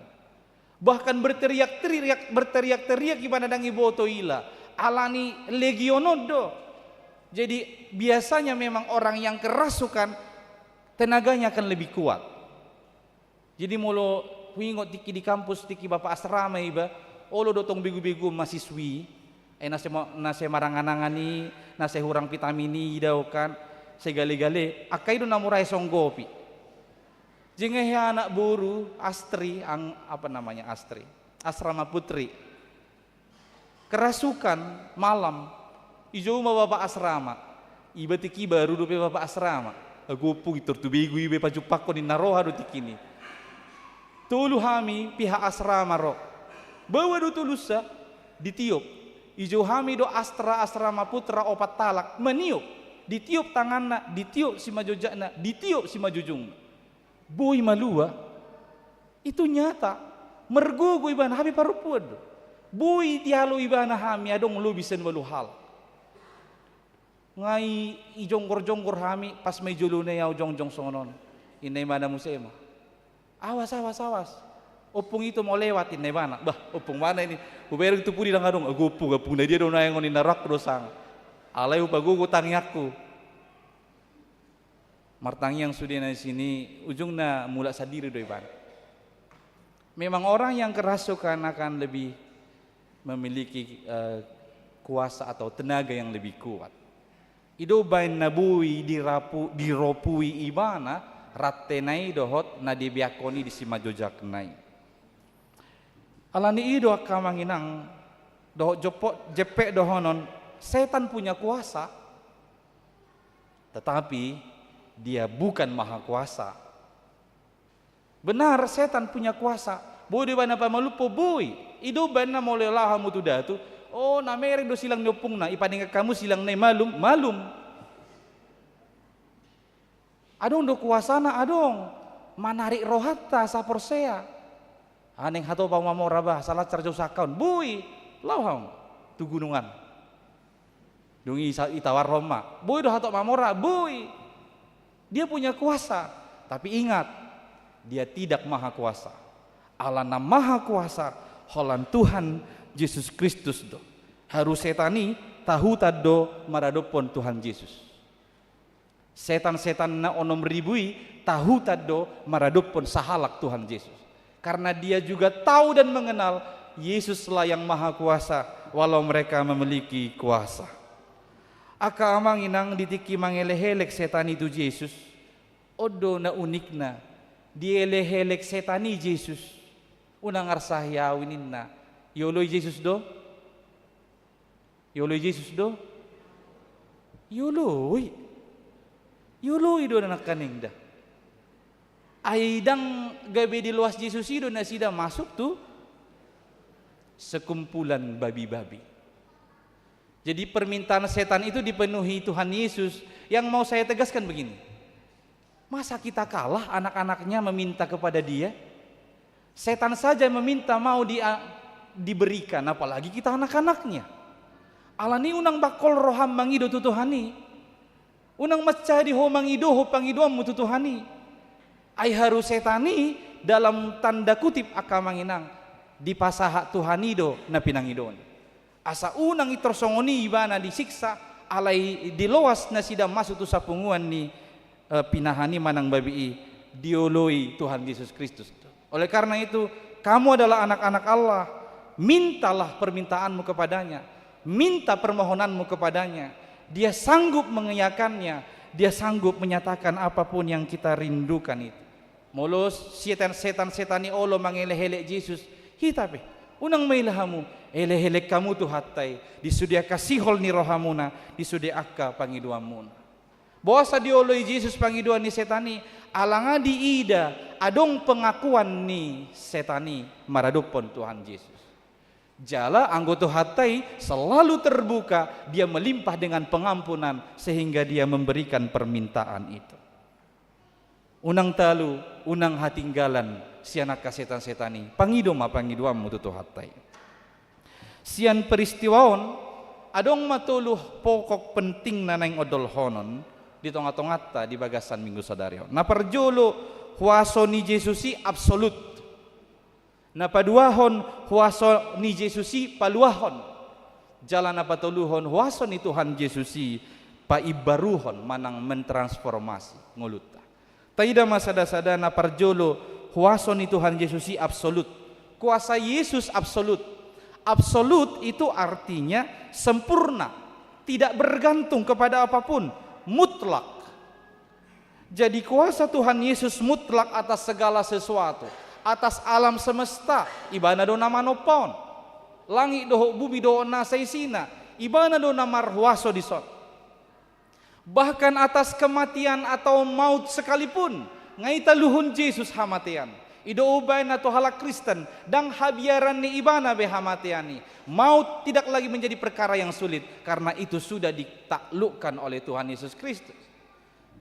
Bahkan berteriak-teriak, berteriak-teriak ibana ndang diboto ila. Alani legion on do. Jadi biasanya memang orang yang kerasukan tenaganya akan lebih kuat. Jadi molo huingot tingki di kampus, tingki bapa asrama iba, olo do tong begu-begu mahasiswi. Eh, na sai ma-, na sai marangan-angan i, na sai hurang vitamin i, i do kan, sai gale-gale, angka i do na mura disonggopi. Jala nga hea anak boru Astri, ang-, apa namanya, Astri? Asrama Putri. Kerasukan malam, dijou ma bapak asrama. Iba tingki baru dope bapak asrama. Ago ompung, intor tu begu iba pajumpangkon, ninna roha do tingkini. Tolu hami pihak asrama ro. Baoa do tolusa, ditiop. Dijou hami do Astra Asrama Putra opat halak maniop. Ditiop tanganna, ditiop simanjojakna, ditiop simanjujungna. Boi malua. Itu nyata. Margogo ibana, hape parompuan do. Boi dialo ibana hami adong lobi sian ualu halak. Nga i, ijonggor-jonggor hami, pas ma i jolo na i ahu jongjong songon on. Ninna ibana muse ma, "Awas, awas, awas. Ompung ito mau lewat," ninna ibana. Bah, ompung mana ini? Hubereng tu pudi ndang adong. Ago ompung, ompung na dia do naeng on, ninna, rohangku do sanga. Alai hupagogo tangiangku. Martangiang sude na disi, ujungna mulak sandiri do ibana. Memang orang yang kerasukan akan lebih memiliki, eh, kuasa atau tenaga yang lebih kuat. I do baen na boi dirapu-, diropui ibana rantena i dohot na dibeakkon i di simanjojakna i. Alani i do angka amang inang, dohot jempek, jempek dohonon, setan punya kuasa, tetapi dia bukan maha kuasa. Benar, setan punya kuasa. Boi do ibana pamalumhon, boi. I do baen na molo laho hamu tu datu, o, na mereng do silang ni ompungna, ipadenggan hamu silang na i malum, malum. Adong do kuasana, adong. Manarik rohanta asa porsea. Naeng hatop ahu mamora bah, asa lancar jo usaha on. Boi, laho hamu tu gunungan. Dung i sa-, itawarhon ma. Boi do hatop mamora, boi. Dia punya kuasa. Tapi ingat, dia tidak maha kuasa. Ala na maha kuasa, holan Tuhan Jesus Kristus do. Haru setan i tahutan do maradophon Tuhan Jesus. Setan-setan na onom ribu i tahutan do maradophon sahalak Tuhan Jesus. Karena dia juga tahu dan mengenal Yesuslah yang Maha Kuasa, walau mereka memiliki kuasa. Angka amang inang, di tingki mangelehelek setan i tu Jesus, on do na unikna, dielehelek setan i Jesus. Unang arsahi ahu ninna. Ioloi Jesus do? Ioloi Jesus do? Ioloi. Ioloi do nangkaning da. Ai ndang gabe diloas Jesus i do nasida masuk tu sekumpulan babi-babi. Jadi permintaan setan itu dipenuhi Tuhan Yesus. Yang mau saya tegaskan begini. Masa kita kalah anak-anaknya meminta kepada Dia? Setan saja meminta mau di-, diberikan, apalagi kita anak-anaknya. Alani unang bangkol roham mangido tu Tuhan i. Unang mansai di ho mangido ho pangidoanmu tu Tuhan i. Ai haru setan i dalam tanda kutip angka amang inang, dipasahat Tuhan i do na pinangidoon. Asa unang intor songon i ibana disiksa, alai diloas nasida masuk tu sapunguan ni, eh, pinahan i manang babi i, dioloi Tuhan Jesus Kristus. Oleh karena itu, kamu adalah anak-anak Allah, mintalah permintaanmu kepada-Nya, minta permohonanmu kepada-Nya. Dia sanggup mengiyakannya, Dia sanggup menyatakan apapun yang kita rindukan itu. Molo setan-setan i olo mangelehelek Jesus, hita pe, unang maila hamu, elehelek hamu Tuhanta i, di sude angka sihol ni rohamuna, di sude angka pangidoanmuna. Boasa dioloi Jesus pangidoan ni setan i? Ala nga diida adong pengakuan ni setan i maradophon Tuhan Jesus. Jala anggo Tuhanta i selalu terbuka, Dia melimpah dengan pengampunan sehingga Dia memberikan permintaan itu. Unang talu, unang hatinggalan sian angka setan-setan i. Pangido ma pangidoanmu tu Tuhanta i. Sian peristiwa on, adong ma tolu pokok penting na naeng ondolhonon di tonga-tonganta di bagasan Minggu sadari on. Na parjolo, huaso ni Jesus i absolut. Na paduahon, huaso ni Jesus i paluahon. Jala na patoluhon, huaso ni Tuhan Jesus i paimbaruhon manang mentransformasi ngolunta. Taida ma sada-sada. Na parjolo, huaso ni Tuhan Jesus i absolut. Kuasa Yesus absolut. Absolut itu artinya sempurna, tidak bergantung kepada apapun, mutlak. Jadi kuasa Tuhan Yesus mutlak atas segala sesuatu, atas alam semesta, Ibana do na manompa on. langit dohot bumi dohot nasa isina, ibana do na marhuaso dison. Bahkan atas kematian atau maut sekalipun, nga italuhon Jesus hamatean. I do umbahen na tu halak Kristen, ndang habiaran ni ibana be hamatean i. Maut tidak lagi menjadi perkara yang sulit, karena itu sudah ditaklukkan oleh Tuhan Yesus Kristus.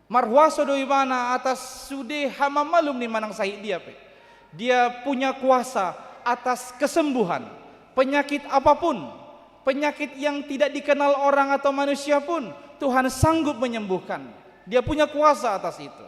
Marhuaso do ibana atas sude hamamalum ni manang sahit dia pe. Dia punya kuasa atas kesembuhan, penyakit apapun, penyakit yang tidak dikenal orang atau manusia pun, Tuhan sanggup menyembuhkan. Dia punya kuasa atas itu.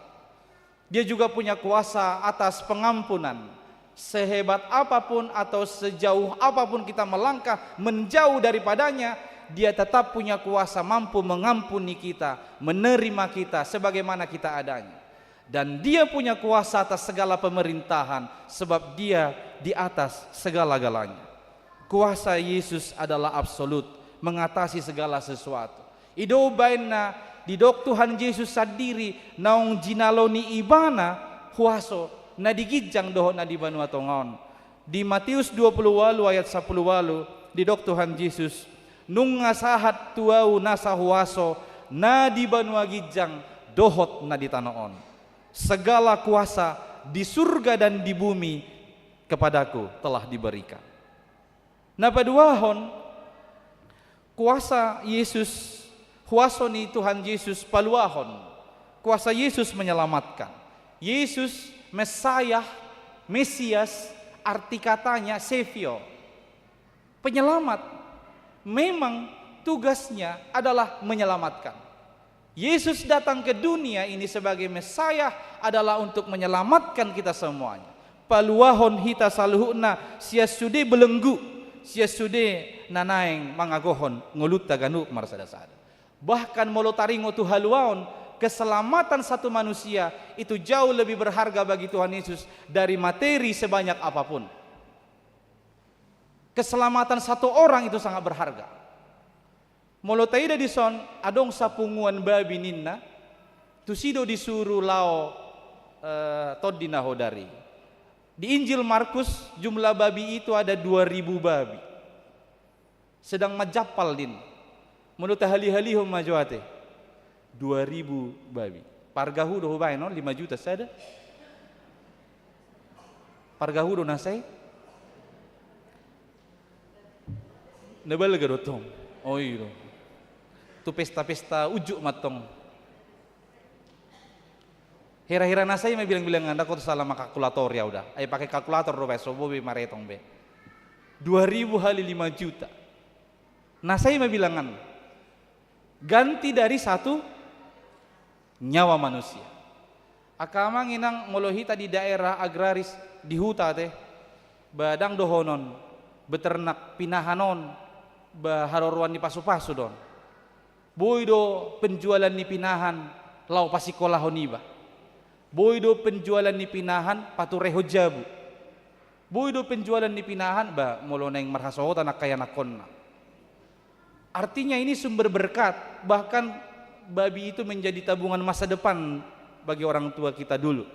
Dia juga punya kuasa atas pengampunan. Sehebat apapun atau sejauh apapun kita melangkah menjauh daripadanya, dia tetap punya kuasa mampu mengampuni kita, menerima kita sebagaimana kita adanya. Dan dia punya kuasa atas segala pemerintahan, sebab dia di atas segala-galanya. Kuasa Yesus adalah absolut, mengatasi segala sesuatu. I do umbahen na didok Tuhan Jesus sandiri naung jinalo ni ibana huaso na di ginjang dohot na di banua tonga on. Di Matius dua puluh ualu ayat sapuluh ualu didok Tuhan Jesus, nunga sahat tu ahu nasa huaso na di banua ginjang dohot na di tano on. Segala kuasa di surga dan di bumi kepadaku telah diberikan. Na paduahon, kuasa Yesus, huaso ni Tuhan Yesus paluahon. Kuasa Yesus menyelamatkan. Yesus, Messiah, Mesias, arti katanya Savior. Penyelamat. Memang tugasnya adalah menyelamatkan. Yesus datang ke dunia ini sebagai Messiah adalah untuk menyelamatkan kita semuanya. Paluahon hita saluhutna sian sude belenggu, sian sude na naeng mangagohon ngolunta ganup marsada-sada. Bahkan molo taringot tu haluaon, keselamatan satu manusia itu jauh lebih berharga bagi Tuhan Yesus dari materi sebanyak apapun. Keselamatan satu orang itu sangat berharga. Molo taida dison, adong sapunguan babi ninna, tusi do disuru laho, eh, tondi na hodar i. Di Injil Markus, jumlah babi itu ada dua ribu babi. Sedang manjampal ninna. Molo tahali-halihon ma jo ate. Dua ribu babi. Pargahu do hubaen on, lima juta sada. Pargahu do nasa i. Na balga do tong. O i do. Tu pesta-pesta unjuk ma tong. Hira-hira nasa i ma bilang-bilangan, ndang hot sala ma kalkulator ya udah. Ai pakai kalkulator do baen, so boi be maretong be. Dua ribu hali lima juta. Nasa i ma bilangan. Ganti dari satu nyawa manusia. Angka amang inang, molo hita di daerah agraris, di huta te, ba ndang dohonon beternak pinahan on ba haroroan ni pasu-pasu do on. Boi do penjualan ni pinahan laho pasikolahon iba. Boi do penjualan ni pinahan paturehon jabu. Boi do penjualan ni pinahan, ba, molo naeng marhasohotan angka ianakhonna. Artinya ini sumber berkat, bahkan babi itu menjadi tabungan masa depan bagi orang tua kita dulu.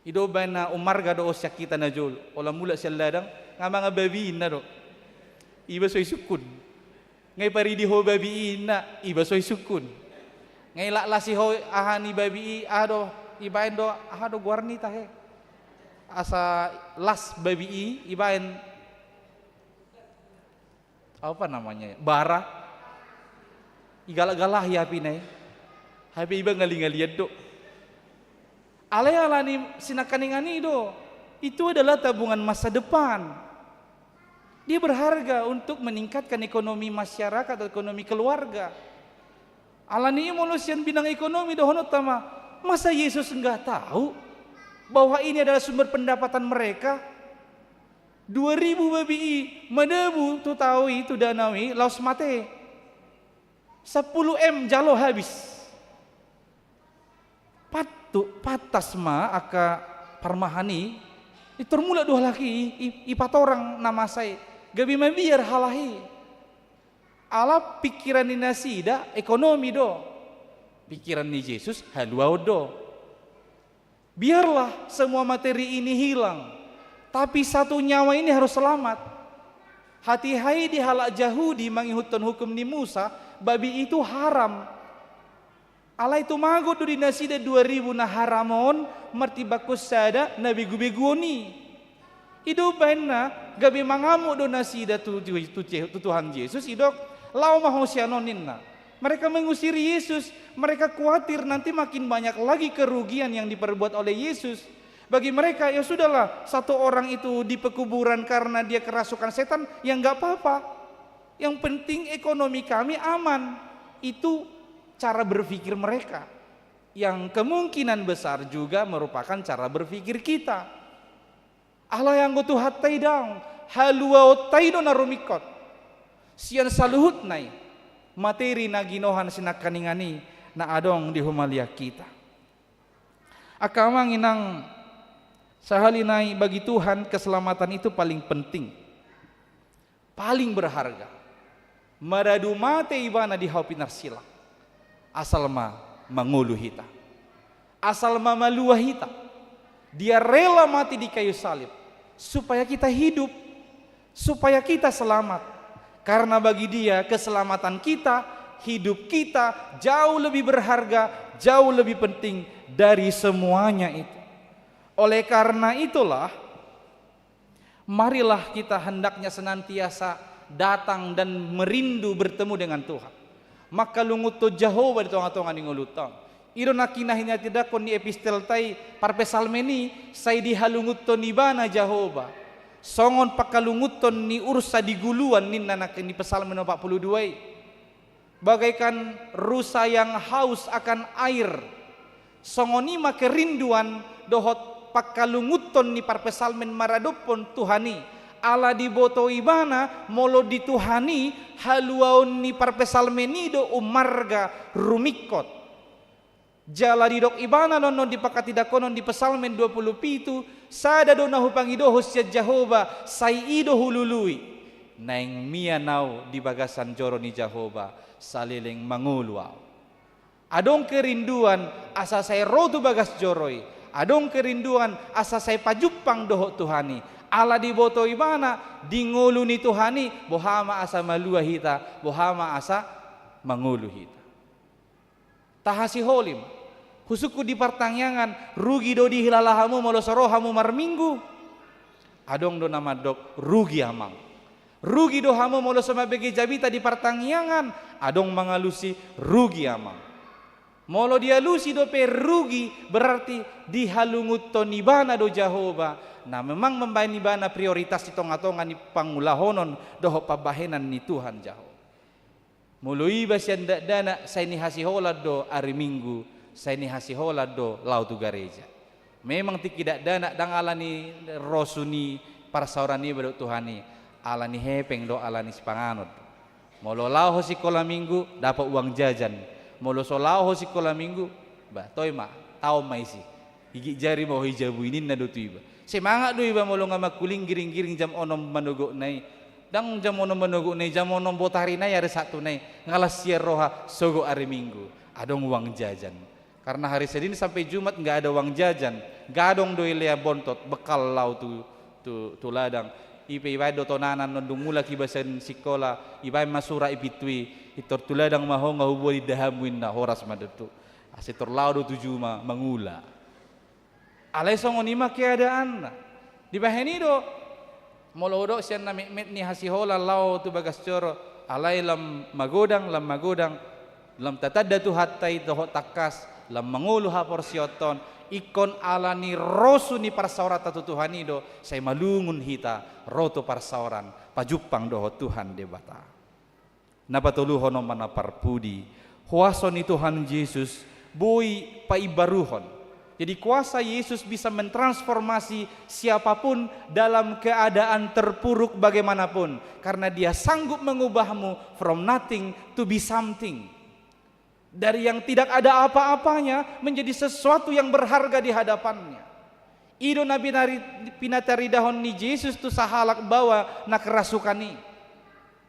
I do baen na ummarga do on sian hita na jolo, holan mulak sian ladang, nga mangan babi inna do. Iba so isungkun. Nga iparidi ho babi i inna, iba so isungkun. Nga ilaklasi ho aha ni babi i, aha do, ibaen do, aha do goar ni tahe. Asa las babi i, ibaen, apa namanya ya, bara. Igalak-galahi api na i. Hape iba ngali-ngalian do. Alai ala ni sinangkaningan i do. Itu adalah tabungan masa depan. Dia berharga untuk meningkatkan ekonomi masyarakat, ekonomi keluarga. Ala ni i molo sian bidang ekonomi dohononta ma, masa Yesus nggak tahu bahwa ini adalah sumber pendapatan mereka? Dua ribu babi i madabu tu tao i, tu danau i, laos mate. Sampulu M jalo habis. Pattu, pantas ma angka parmahan i, i tor mulak do halak i, i, i patorang na masa i, gabe mabiar halak i. Ala pikiran ni nasida ekonomi do, pikiran ni Jesus haluaon do. Biarlah semua materi ini hilang, tapi satu nyawa ini harus selamat. Hatiha i di halak Jahudi mangihuthon hukum ni Musa, babi itu haram. Alai tumagon do di nasida dua ribu na haram on martimbangkon sada na begu-beguon i. I do umbahen na gabe mangamuk do nasida tu, tu, tu, tu Tuhan Jesus, didok, "Laho ma ho sian on," ninna. Mereka mengusir Yesus, mereka khawatir nanti makin banyak lagi kerugian yang diperbuat oleh Yesus. Bagi mereka, ya sudahlah, satu orang itu di pekuburan karena dia kerasukan setan, ya nggak apa-apa. Yang penting ekonomi kami aman. Itu cara berpikir mereka. Yang kemungkinan besar juga merupakan cara berpikir kita. Alai anggo Tuhanta i daong, haluaonta i do na rumingkot. Sian saluhutna i, materi na ginohan sinangkaningan i na adong di Homalian hita. Angka amang inang, sahali nai bagi Tuhan keselamatan itu paling penting, paling berharga. Maradu mate ibana di hau pinarsilang, asal ma mangolu hita, asal ma malua hita. Dia rela mati di kayu salib supaya kita hidup, supaya kita selamat. Karena bagi Dia, keselamatan kita, hidup kita jauh lebih berharga, jauh lebih penting dari semuanya itu. Oleh karena itulah, marilah kita hendaknya senantiasa datang dan merindu bertemu dengan Tuhan. Mangkalungunhon Jahowa di tonga-tonga ni ngolunta on. I do na hinahinatindangkon ni epistelta i, parpsalmen i, sai dihalungunhon ibana Jahowa. Songon pangkalungunhon ni ursa di guluan, ninna nangkin ni Psalmen opat puluh dua i. Bagaikan rusa yang haus akan air. Songon i ma kerinduan dohot pangkalungunhon ni parpsalmen maradophon Tuhan i. Ala diboto ibana molo di Tuhan i, haluaon ni parpsalmen i do ummarga rumingkot. Jala didok ibana annon di panghatindanghonon di Psalmen dua puluh pitu, sada do na hupangidohon sian Jahowa, sai i do hulului. Naeng mian ahu di bagasan joro ni Jahowa, saleleng mangolu ahu. Adong kerinduan asa sai ro tu bagas joro i. Adong kerinduan asa sai pajumpang dohot Tuhan i. Ala diboto ibana, di ngolu ni Tuhan i, boha ma asa malua hita, boha ma asa mangolu hita. Tahasiholi ma. Husungkun di partangiangan, rugi do dihilala hamu molo so ro hamu marminggu. Adong do na mandok, rugi amang. Rugi do hamu molo so mambege jamita di partangiangan, adong mangalusi, rugi amang. Molo dialusi dope rugi, berarti dihalungunhon ibana do Jahowa, na memang mambahen ibana prioritas di tonga-tonga ni pangulahonon dohot pambahenan ni Tuhan Jahowa. Molo iba sian dakdanak, sai nihasiholan do ari Minggu, sai nihasiholan do laho tu gareja. Memang tingki dakdanak ndang ala ni rosu ni parsaoran iba dohot Tuhan i, ala ni hepeng dohot ala ni sipanganon. Molo laho ho sikola Minggu, dapot uang jajan. Molo so laho ho sikola Minggu, bah, toe ma, taon ma isi. Gigit jari ma ho i jabu i, ninna do tu iba. Semangat do iba molo nga mangkuling giring-giring jam onom manogotna i. Ndang jam onom manogotna i, jam onom botarina i ari Sabtuna i. Nga las sian roha sogot ari Minggu. Adong uang jajan. Karena hari Senin sampai Jumat nggak ada uang jajan. Gadong do i lea bontot, bekal laho tu, tu, tu ladang. I pe ibaen do tonana annon dung mulak iba sian sikola, ibaen ma surat i pintu i. Pintor tu ladang ma ho, nga huboan indahanmu, ninna, horas ma tutu. Asa pintor laho do tu juma mangula. Alai songon i ma keadaanna. Dibahen i do, molo hudok sian na metmet ni hasiholan laho tu bagas joro, alai lam magodang, lam magodang, lam tatanda Tuhanta i dohot tangkas, lam mangolu haporseaonta on, ingkon ala ni rosu ni parsaoranta tu Tuhan i do, sai malungun hita, ro tu parsaoran, pajumpang dohot Tuhan Debata. Na patoluhon on ma na parpudi, huaso ni Tuhan Jesus boi paimbaruhon. Jadi kuasa Yesus bisa mentransformasi siapapun dalam keadaan terpuruk bagaimanapun, karena Dia sanggup mengubahmu from nothing to be something. Dari yang tidak ada apa-apanya menjadi sesuatu yang berharga di hadapan-Nya. I do na pinari-, pinataridahon ni Jesus tu sahalak baoa na kerasukan i.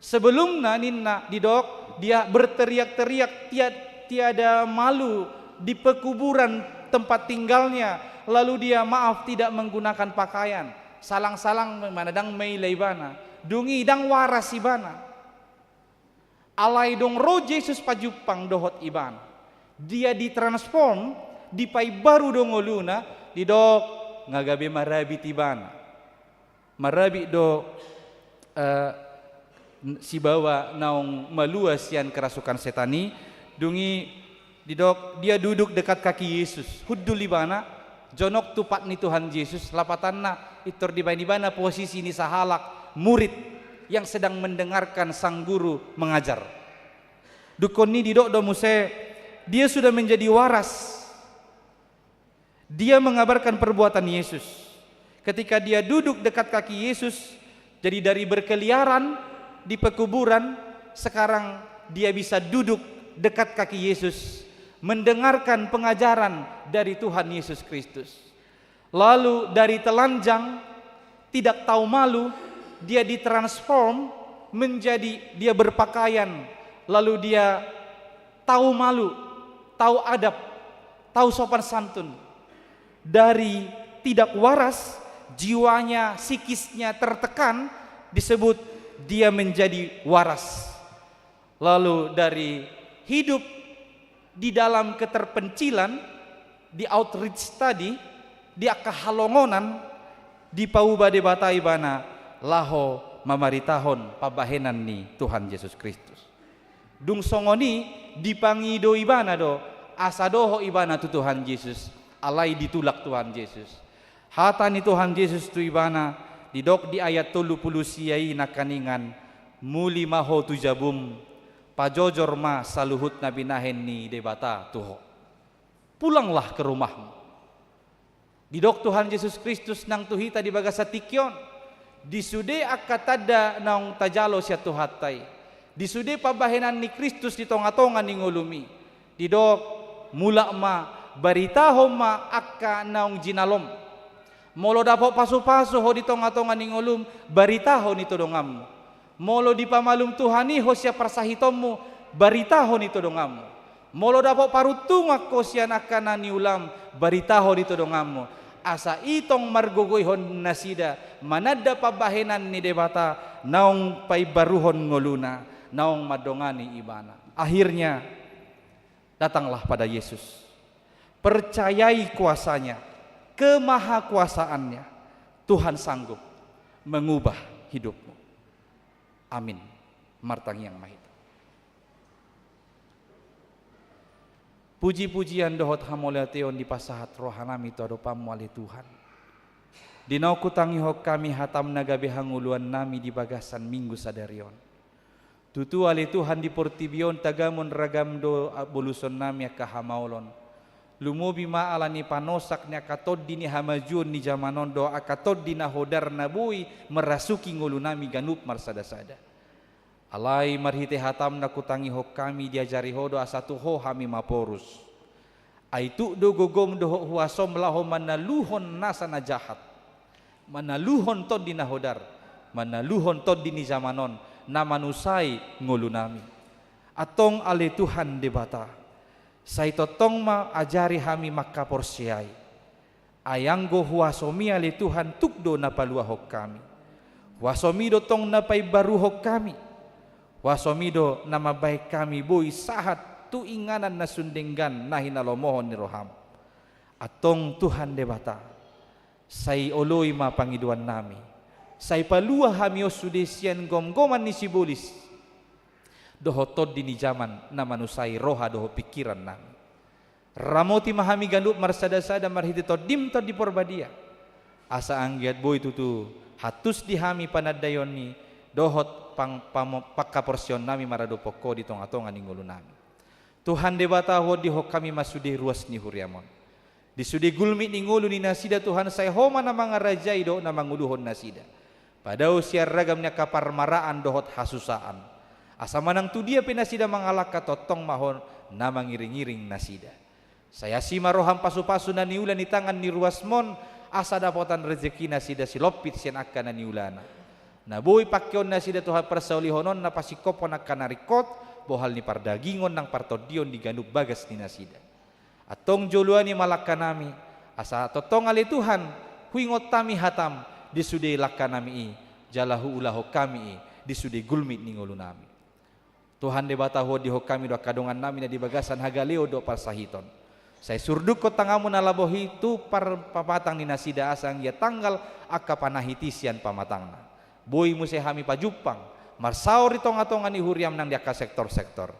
Sebelumna, ninna, didok, dia berteriak-teriak, tia-, tiada malu di pekuburan tempat tinggalnya, lalu dia, maaf, tidak menggunakan pakaian. Salang-salang ma, ndang maila ibana. Dung i ndang waras ibana. Alai dung ro Jesus pajumpang dohot ibana, dia ditransform, dipaimbaru do ngoluna, didok nga gabe marabit ibana. Marabit do, eh, sibawa naung malua sian kerasukan setan i. Dung i didok, dia duduk dekat kaki Yesus. Hundul ibana, jonok tu pat ni Tuhan Jesus, lapatanna, pintor dibaen ibana posisi ni sahalak murid yang sedang mendengarkan sang guru mengajar. Dungkon i didok do muse, dia sudah menjadi waras. Dia mengabarkan perbuatan Yesus. Ketika dia duduk dekat kaki Yesus, jadi dari berkeliaran di pekuburan, sekarang dia bisa duduk dekat kaki Yesus, mendengarkan pengajaran dari Tuhan Yesus Kristus. Lalu dari telanjang, tidak tahu malu, dia ditransform menjadi, dia berpakaian, lalu dia tahu malu, tahu adab, tahu sopan santun. Dari tidak waras, jiwanya, psikisnya tertekan, disebut dia menjadi waras. Lalu dari hidup di dalam keterpencilan, di outreach tadi, di angka halongonan, dipauba Debata ibana laho mamaritahon pambahenan ni Tuhan Jesus Kristus. Dung songon i, dipangido ibana do asa dohot ibana tu Tuhan Jesus, alai ditulak Tuhan Jesus. Hata ni Tuhan Jesus tu ibana, didok di ayat tolu pulu sia i nangkaningan, muli ma ho tu jabum, pajojor ma saluhut na binahen ni Debata tu ho. Pulanglah ke rumahmu. Didok Tuhan Jesus Kristus nang tu hita di bagasan tingki on, di sude angka tanda naung tajalo sian Tuhanta i, di sude pambahenan ni Kristus di tonga-tonga ni ngolum i, didok, mulak ma, baritahon ma angka naung jinalom. Molo dapot pasu-pasu ho di tonga-tonga ni ngolum, baritahon i tu donganmu. Molo dipamalum Tuhan i ho sian parsahitonmu, baritahon i tu donganmu. Molo dapot paruntungan ho sian angka na niulam, baritahon i tu donganmu. Asa i tong margogoihon nasida, mananda pambahenan ni Debata, naung paimbaruhon ngoluna, naung mandongani ibana. Akhirnya, datanglah pada Yesus. Percayai kuasanya, kemahakuasaannya. Tuhan sanggup mengubah hidupmu. Amin. Martangiang ma hita. Puji-pujian dohot hamauliateon dipasahat rohanami tu adopanmu ale Tuhan. Di naung hutangihon hami hatam na gabe hangoluannami di bagasan Minggu sadari on. Tutu ale Tuhan di portibi on tagamon ragam do bolusonnami angka hamaolon. Lumobi ma ala ni panosak ni angka tondi ni hamajuon ni jaman on dohot angka tondi na hodar na boi merasuki ngolunami ganup marsada-sada. Alai marhite hatam na hutangihon hami diajari ho do asa tu ho hami maporus. Ai tuk do gogom dohot huasom laho manaluhon nasa na jahat. Manaluhon tondi na hodar. Manaluhon tondi ni jaman on na manusai ngolunami. Antong ale Tuhan Debata. Sai tongtong ma ajari hami mangkaporseai. Ai anggo huasomi ale Tuhan tuk do na paluahon hami. Huasomi do tong na paimbaruhon hami. Huasomi do na mambahen hami boi sahat tu inganan na sun denggan na hinalomohon ni roham. Antong Tuhan Debata, sai oloi ma pangidoannami. Sai palua hami on sude sian gomgoman ni sibolis. Dohot tondi ni jaman na manusai roha dohot pingkirannami. Ramoti ma hami ganup marsada-sada marhite Tondim Tondi Porbadia. Asa anggiat boi tutu hantus di hami panandaion i dohot pang-, pamo-, pangkaporseaionnami maradophon ho di tonga-tonga ni ngolunami. Tuhan Debata, huondihon hami ma sude ruas ni huriam on. Di sude gulmit ni ngolu ni nasida Tuhan sai ho ma na mangarajai dohot na manguluhon nasida. Padao sian ragam ni angka parmaraan dohot hasusaan. Asa manang tu dia pe nasida mangalangka tongtong ma ho na mangiring-iring nasida. Sai asi ma roham pasu-pasu na niula ni tangan ni ruasmon, asa dapotan rejeki nasida silompit sian angka na niulana. Na boi pangkeon nasida Tuhan parsaulihononna pasingkophon angka na ringkot, bohal ni pardagingon nang partondion di ganup bagas ni nasida. Antong joloani ma langkanami, asa tongtong ale Tuhan, huingot hami hatam, di sude langkanami i, jala huulahon hami i di sude gulmit ni ngolunami. Tuhan Debata, huondihon hami do angka dongannami na di bagasan hagaleon dohot parsahiton. Sai surdukkon tanganmu na labah i tu par-, pamatang ni nasida asa anggiat tanggal angka panahiti sian pamatangna. Boi muse hami pajumpang, marsaor di tonga-tonga ni huriam nang di angka sektor-sektor.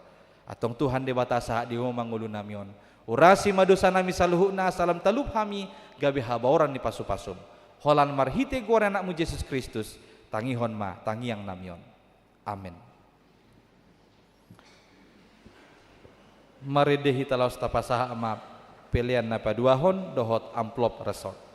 Antong Tuhan Debata, sahat di Ho ma ngolunami on. Urasi ma dosanami saluhutna asa lam talup hami gabe habaoran ni pasu-pasum. Holan marhite goar ni Anakmu Jesus Kristus, tangihon ma tangiangnami on. Amen. Marende hita laos tapasahat ma pelean na paduahon dohot amplop resort.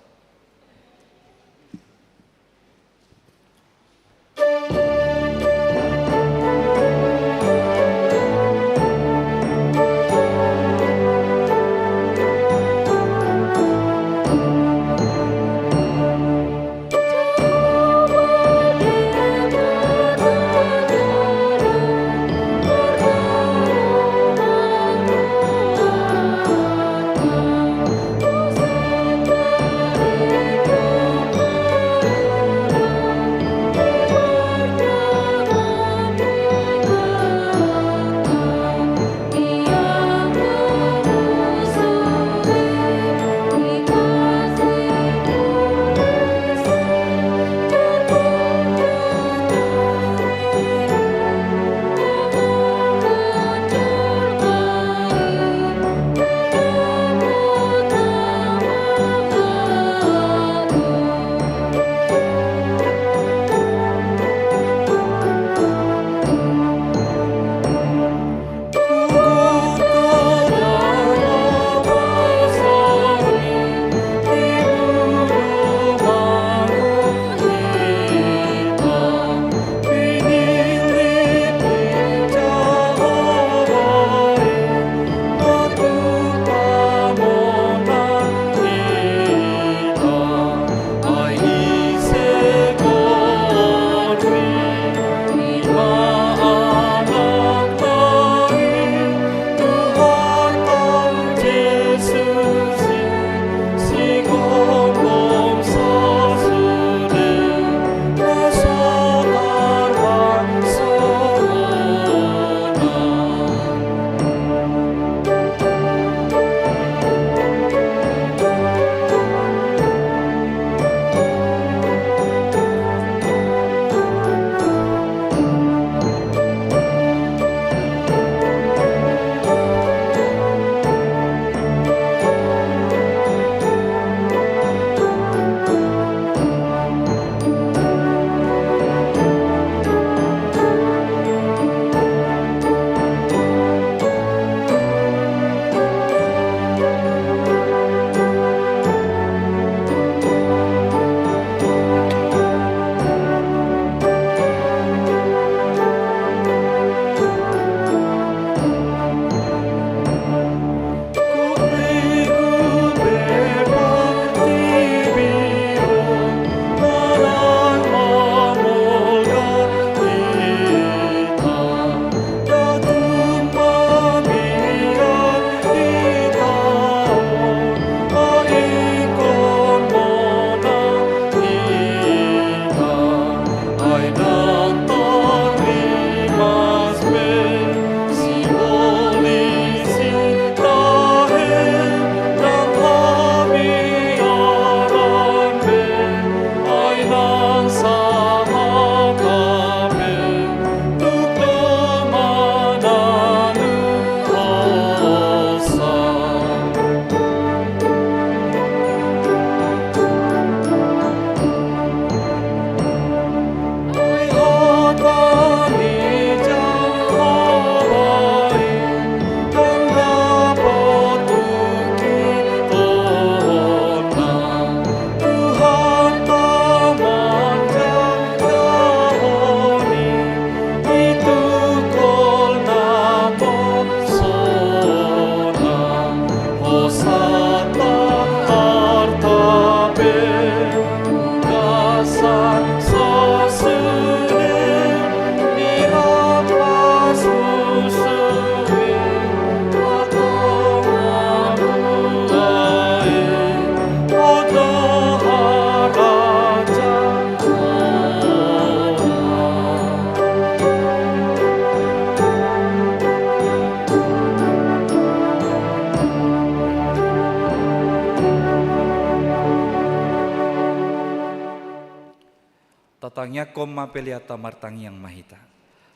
Tangiangkon ma peleanta, martangiang ma hita.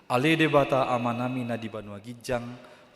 Ale Debata Amanami na di banua ginjang,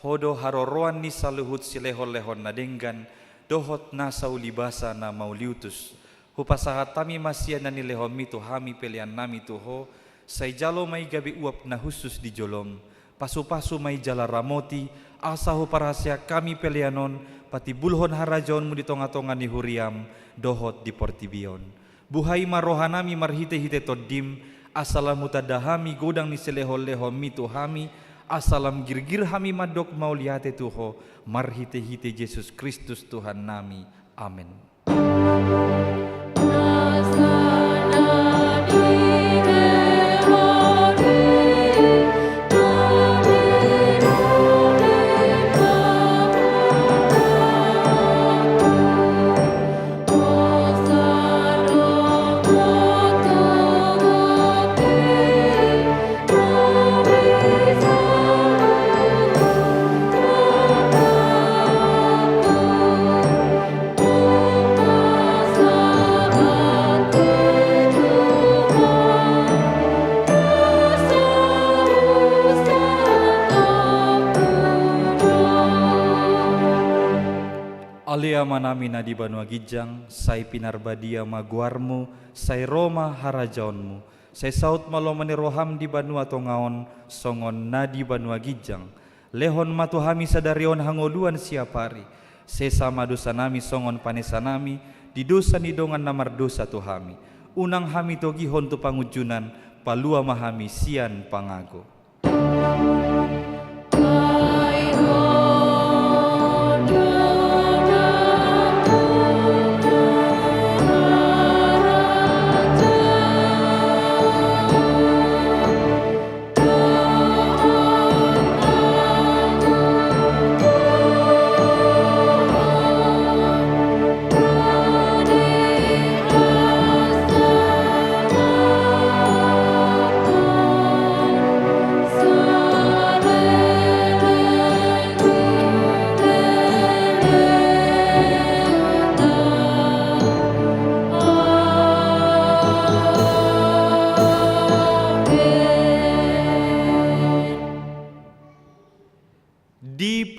Ho do haroroan ni saluhut silehonlehon na denggan dohot nasa ulibasa na mauliutus. Hupasahat hami ma sian na nilehonMi tu hami peleannami tu Ho, sai jalo ma i gabe uap na hushus di joloM, pasupasu ma i jala ramoti, asa huparhaseang hami pelean on patimbulhon harajaonMu di tongatonga ni huriaM dohot di portibi on. Buhai ma rohanami marhitehite TondiM, asa lam hutanda hami godang ni silehonlehonMi tu hami, asa lam girgir hami mandok mauliate tu Ho, marhitehite Jesus Kristus Tuhannami. Amen. Ale Amanami na di banua ginjang, sai pinarbadia ma goarMu, sai ro ma harajaonMu, sai saut ma lomo ni rohaM di banua tonga on, songon na di banua ginjang. Lehon ma tu hami sadari on hangoluan siapari. Sesa ma dosanami songon panesanami di dosa ni dongan na mardosa tu hami. Unang hami togihon tu pangunjunan, palua ma hami sian pangago.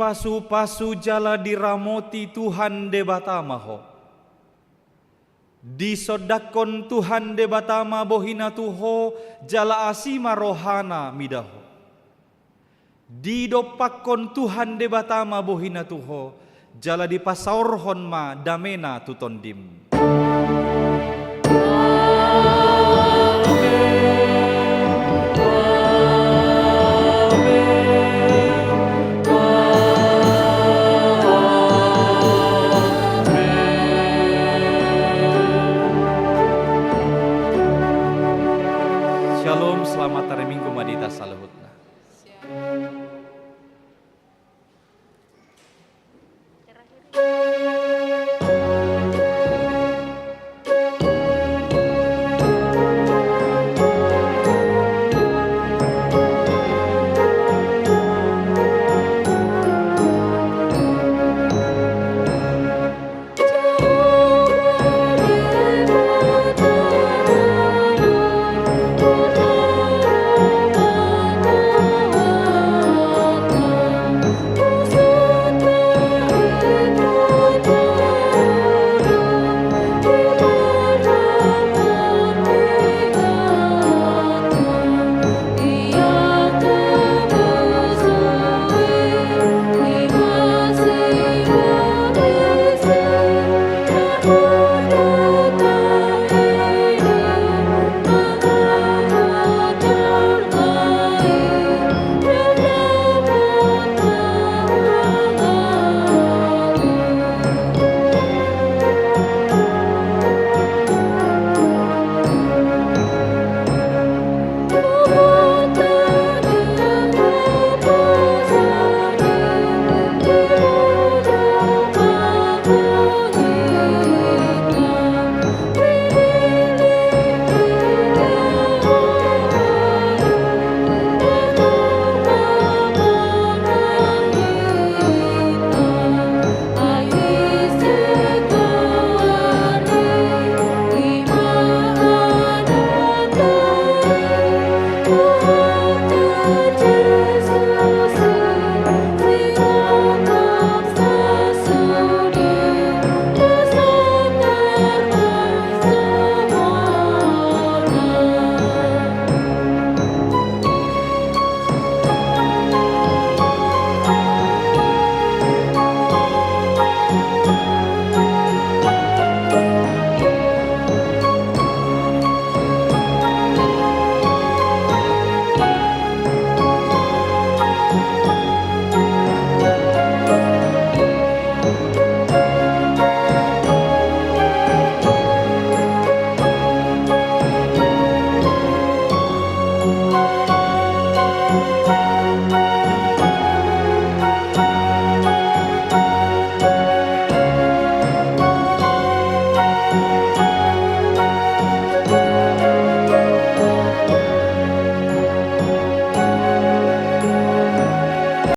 Dipasupasu jala diramoti Tuhan Debata ma ho. Disondangkon Tuhan Debata ma bohiNa tu ho, jala asi ma rohaNa mida ho. Didompakkon Tuhan Debata ma bohiNa tu ho, jala dipasaorhon ma dameNa tu tondim.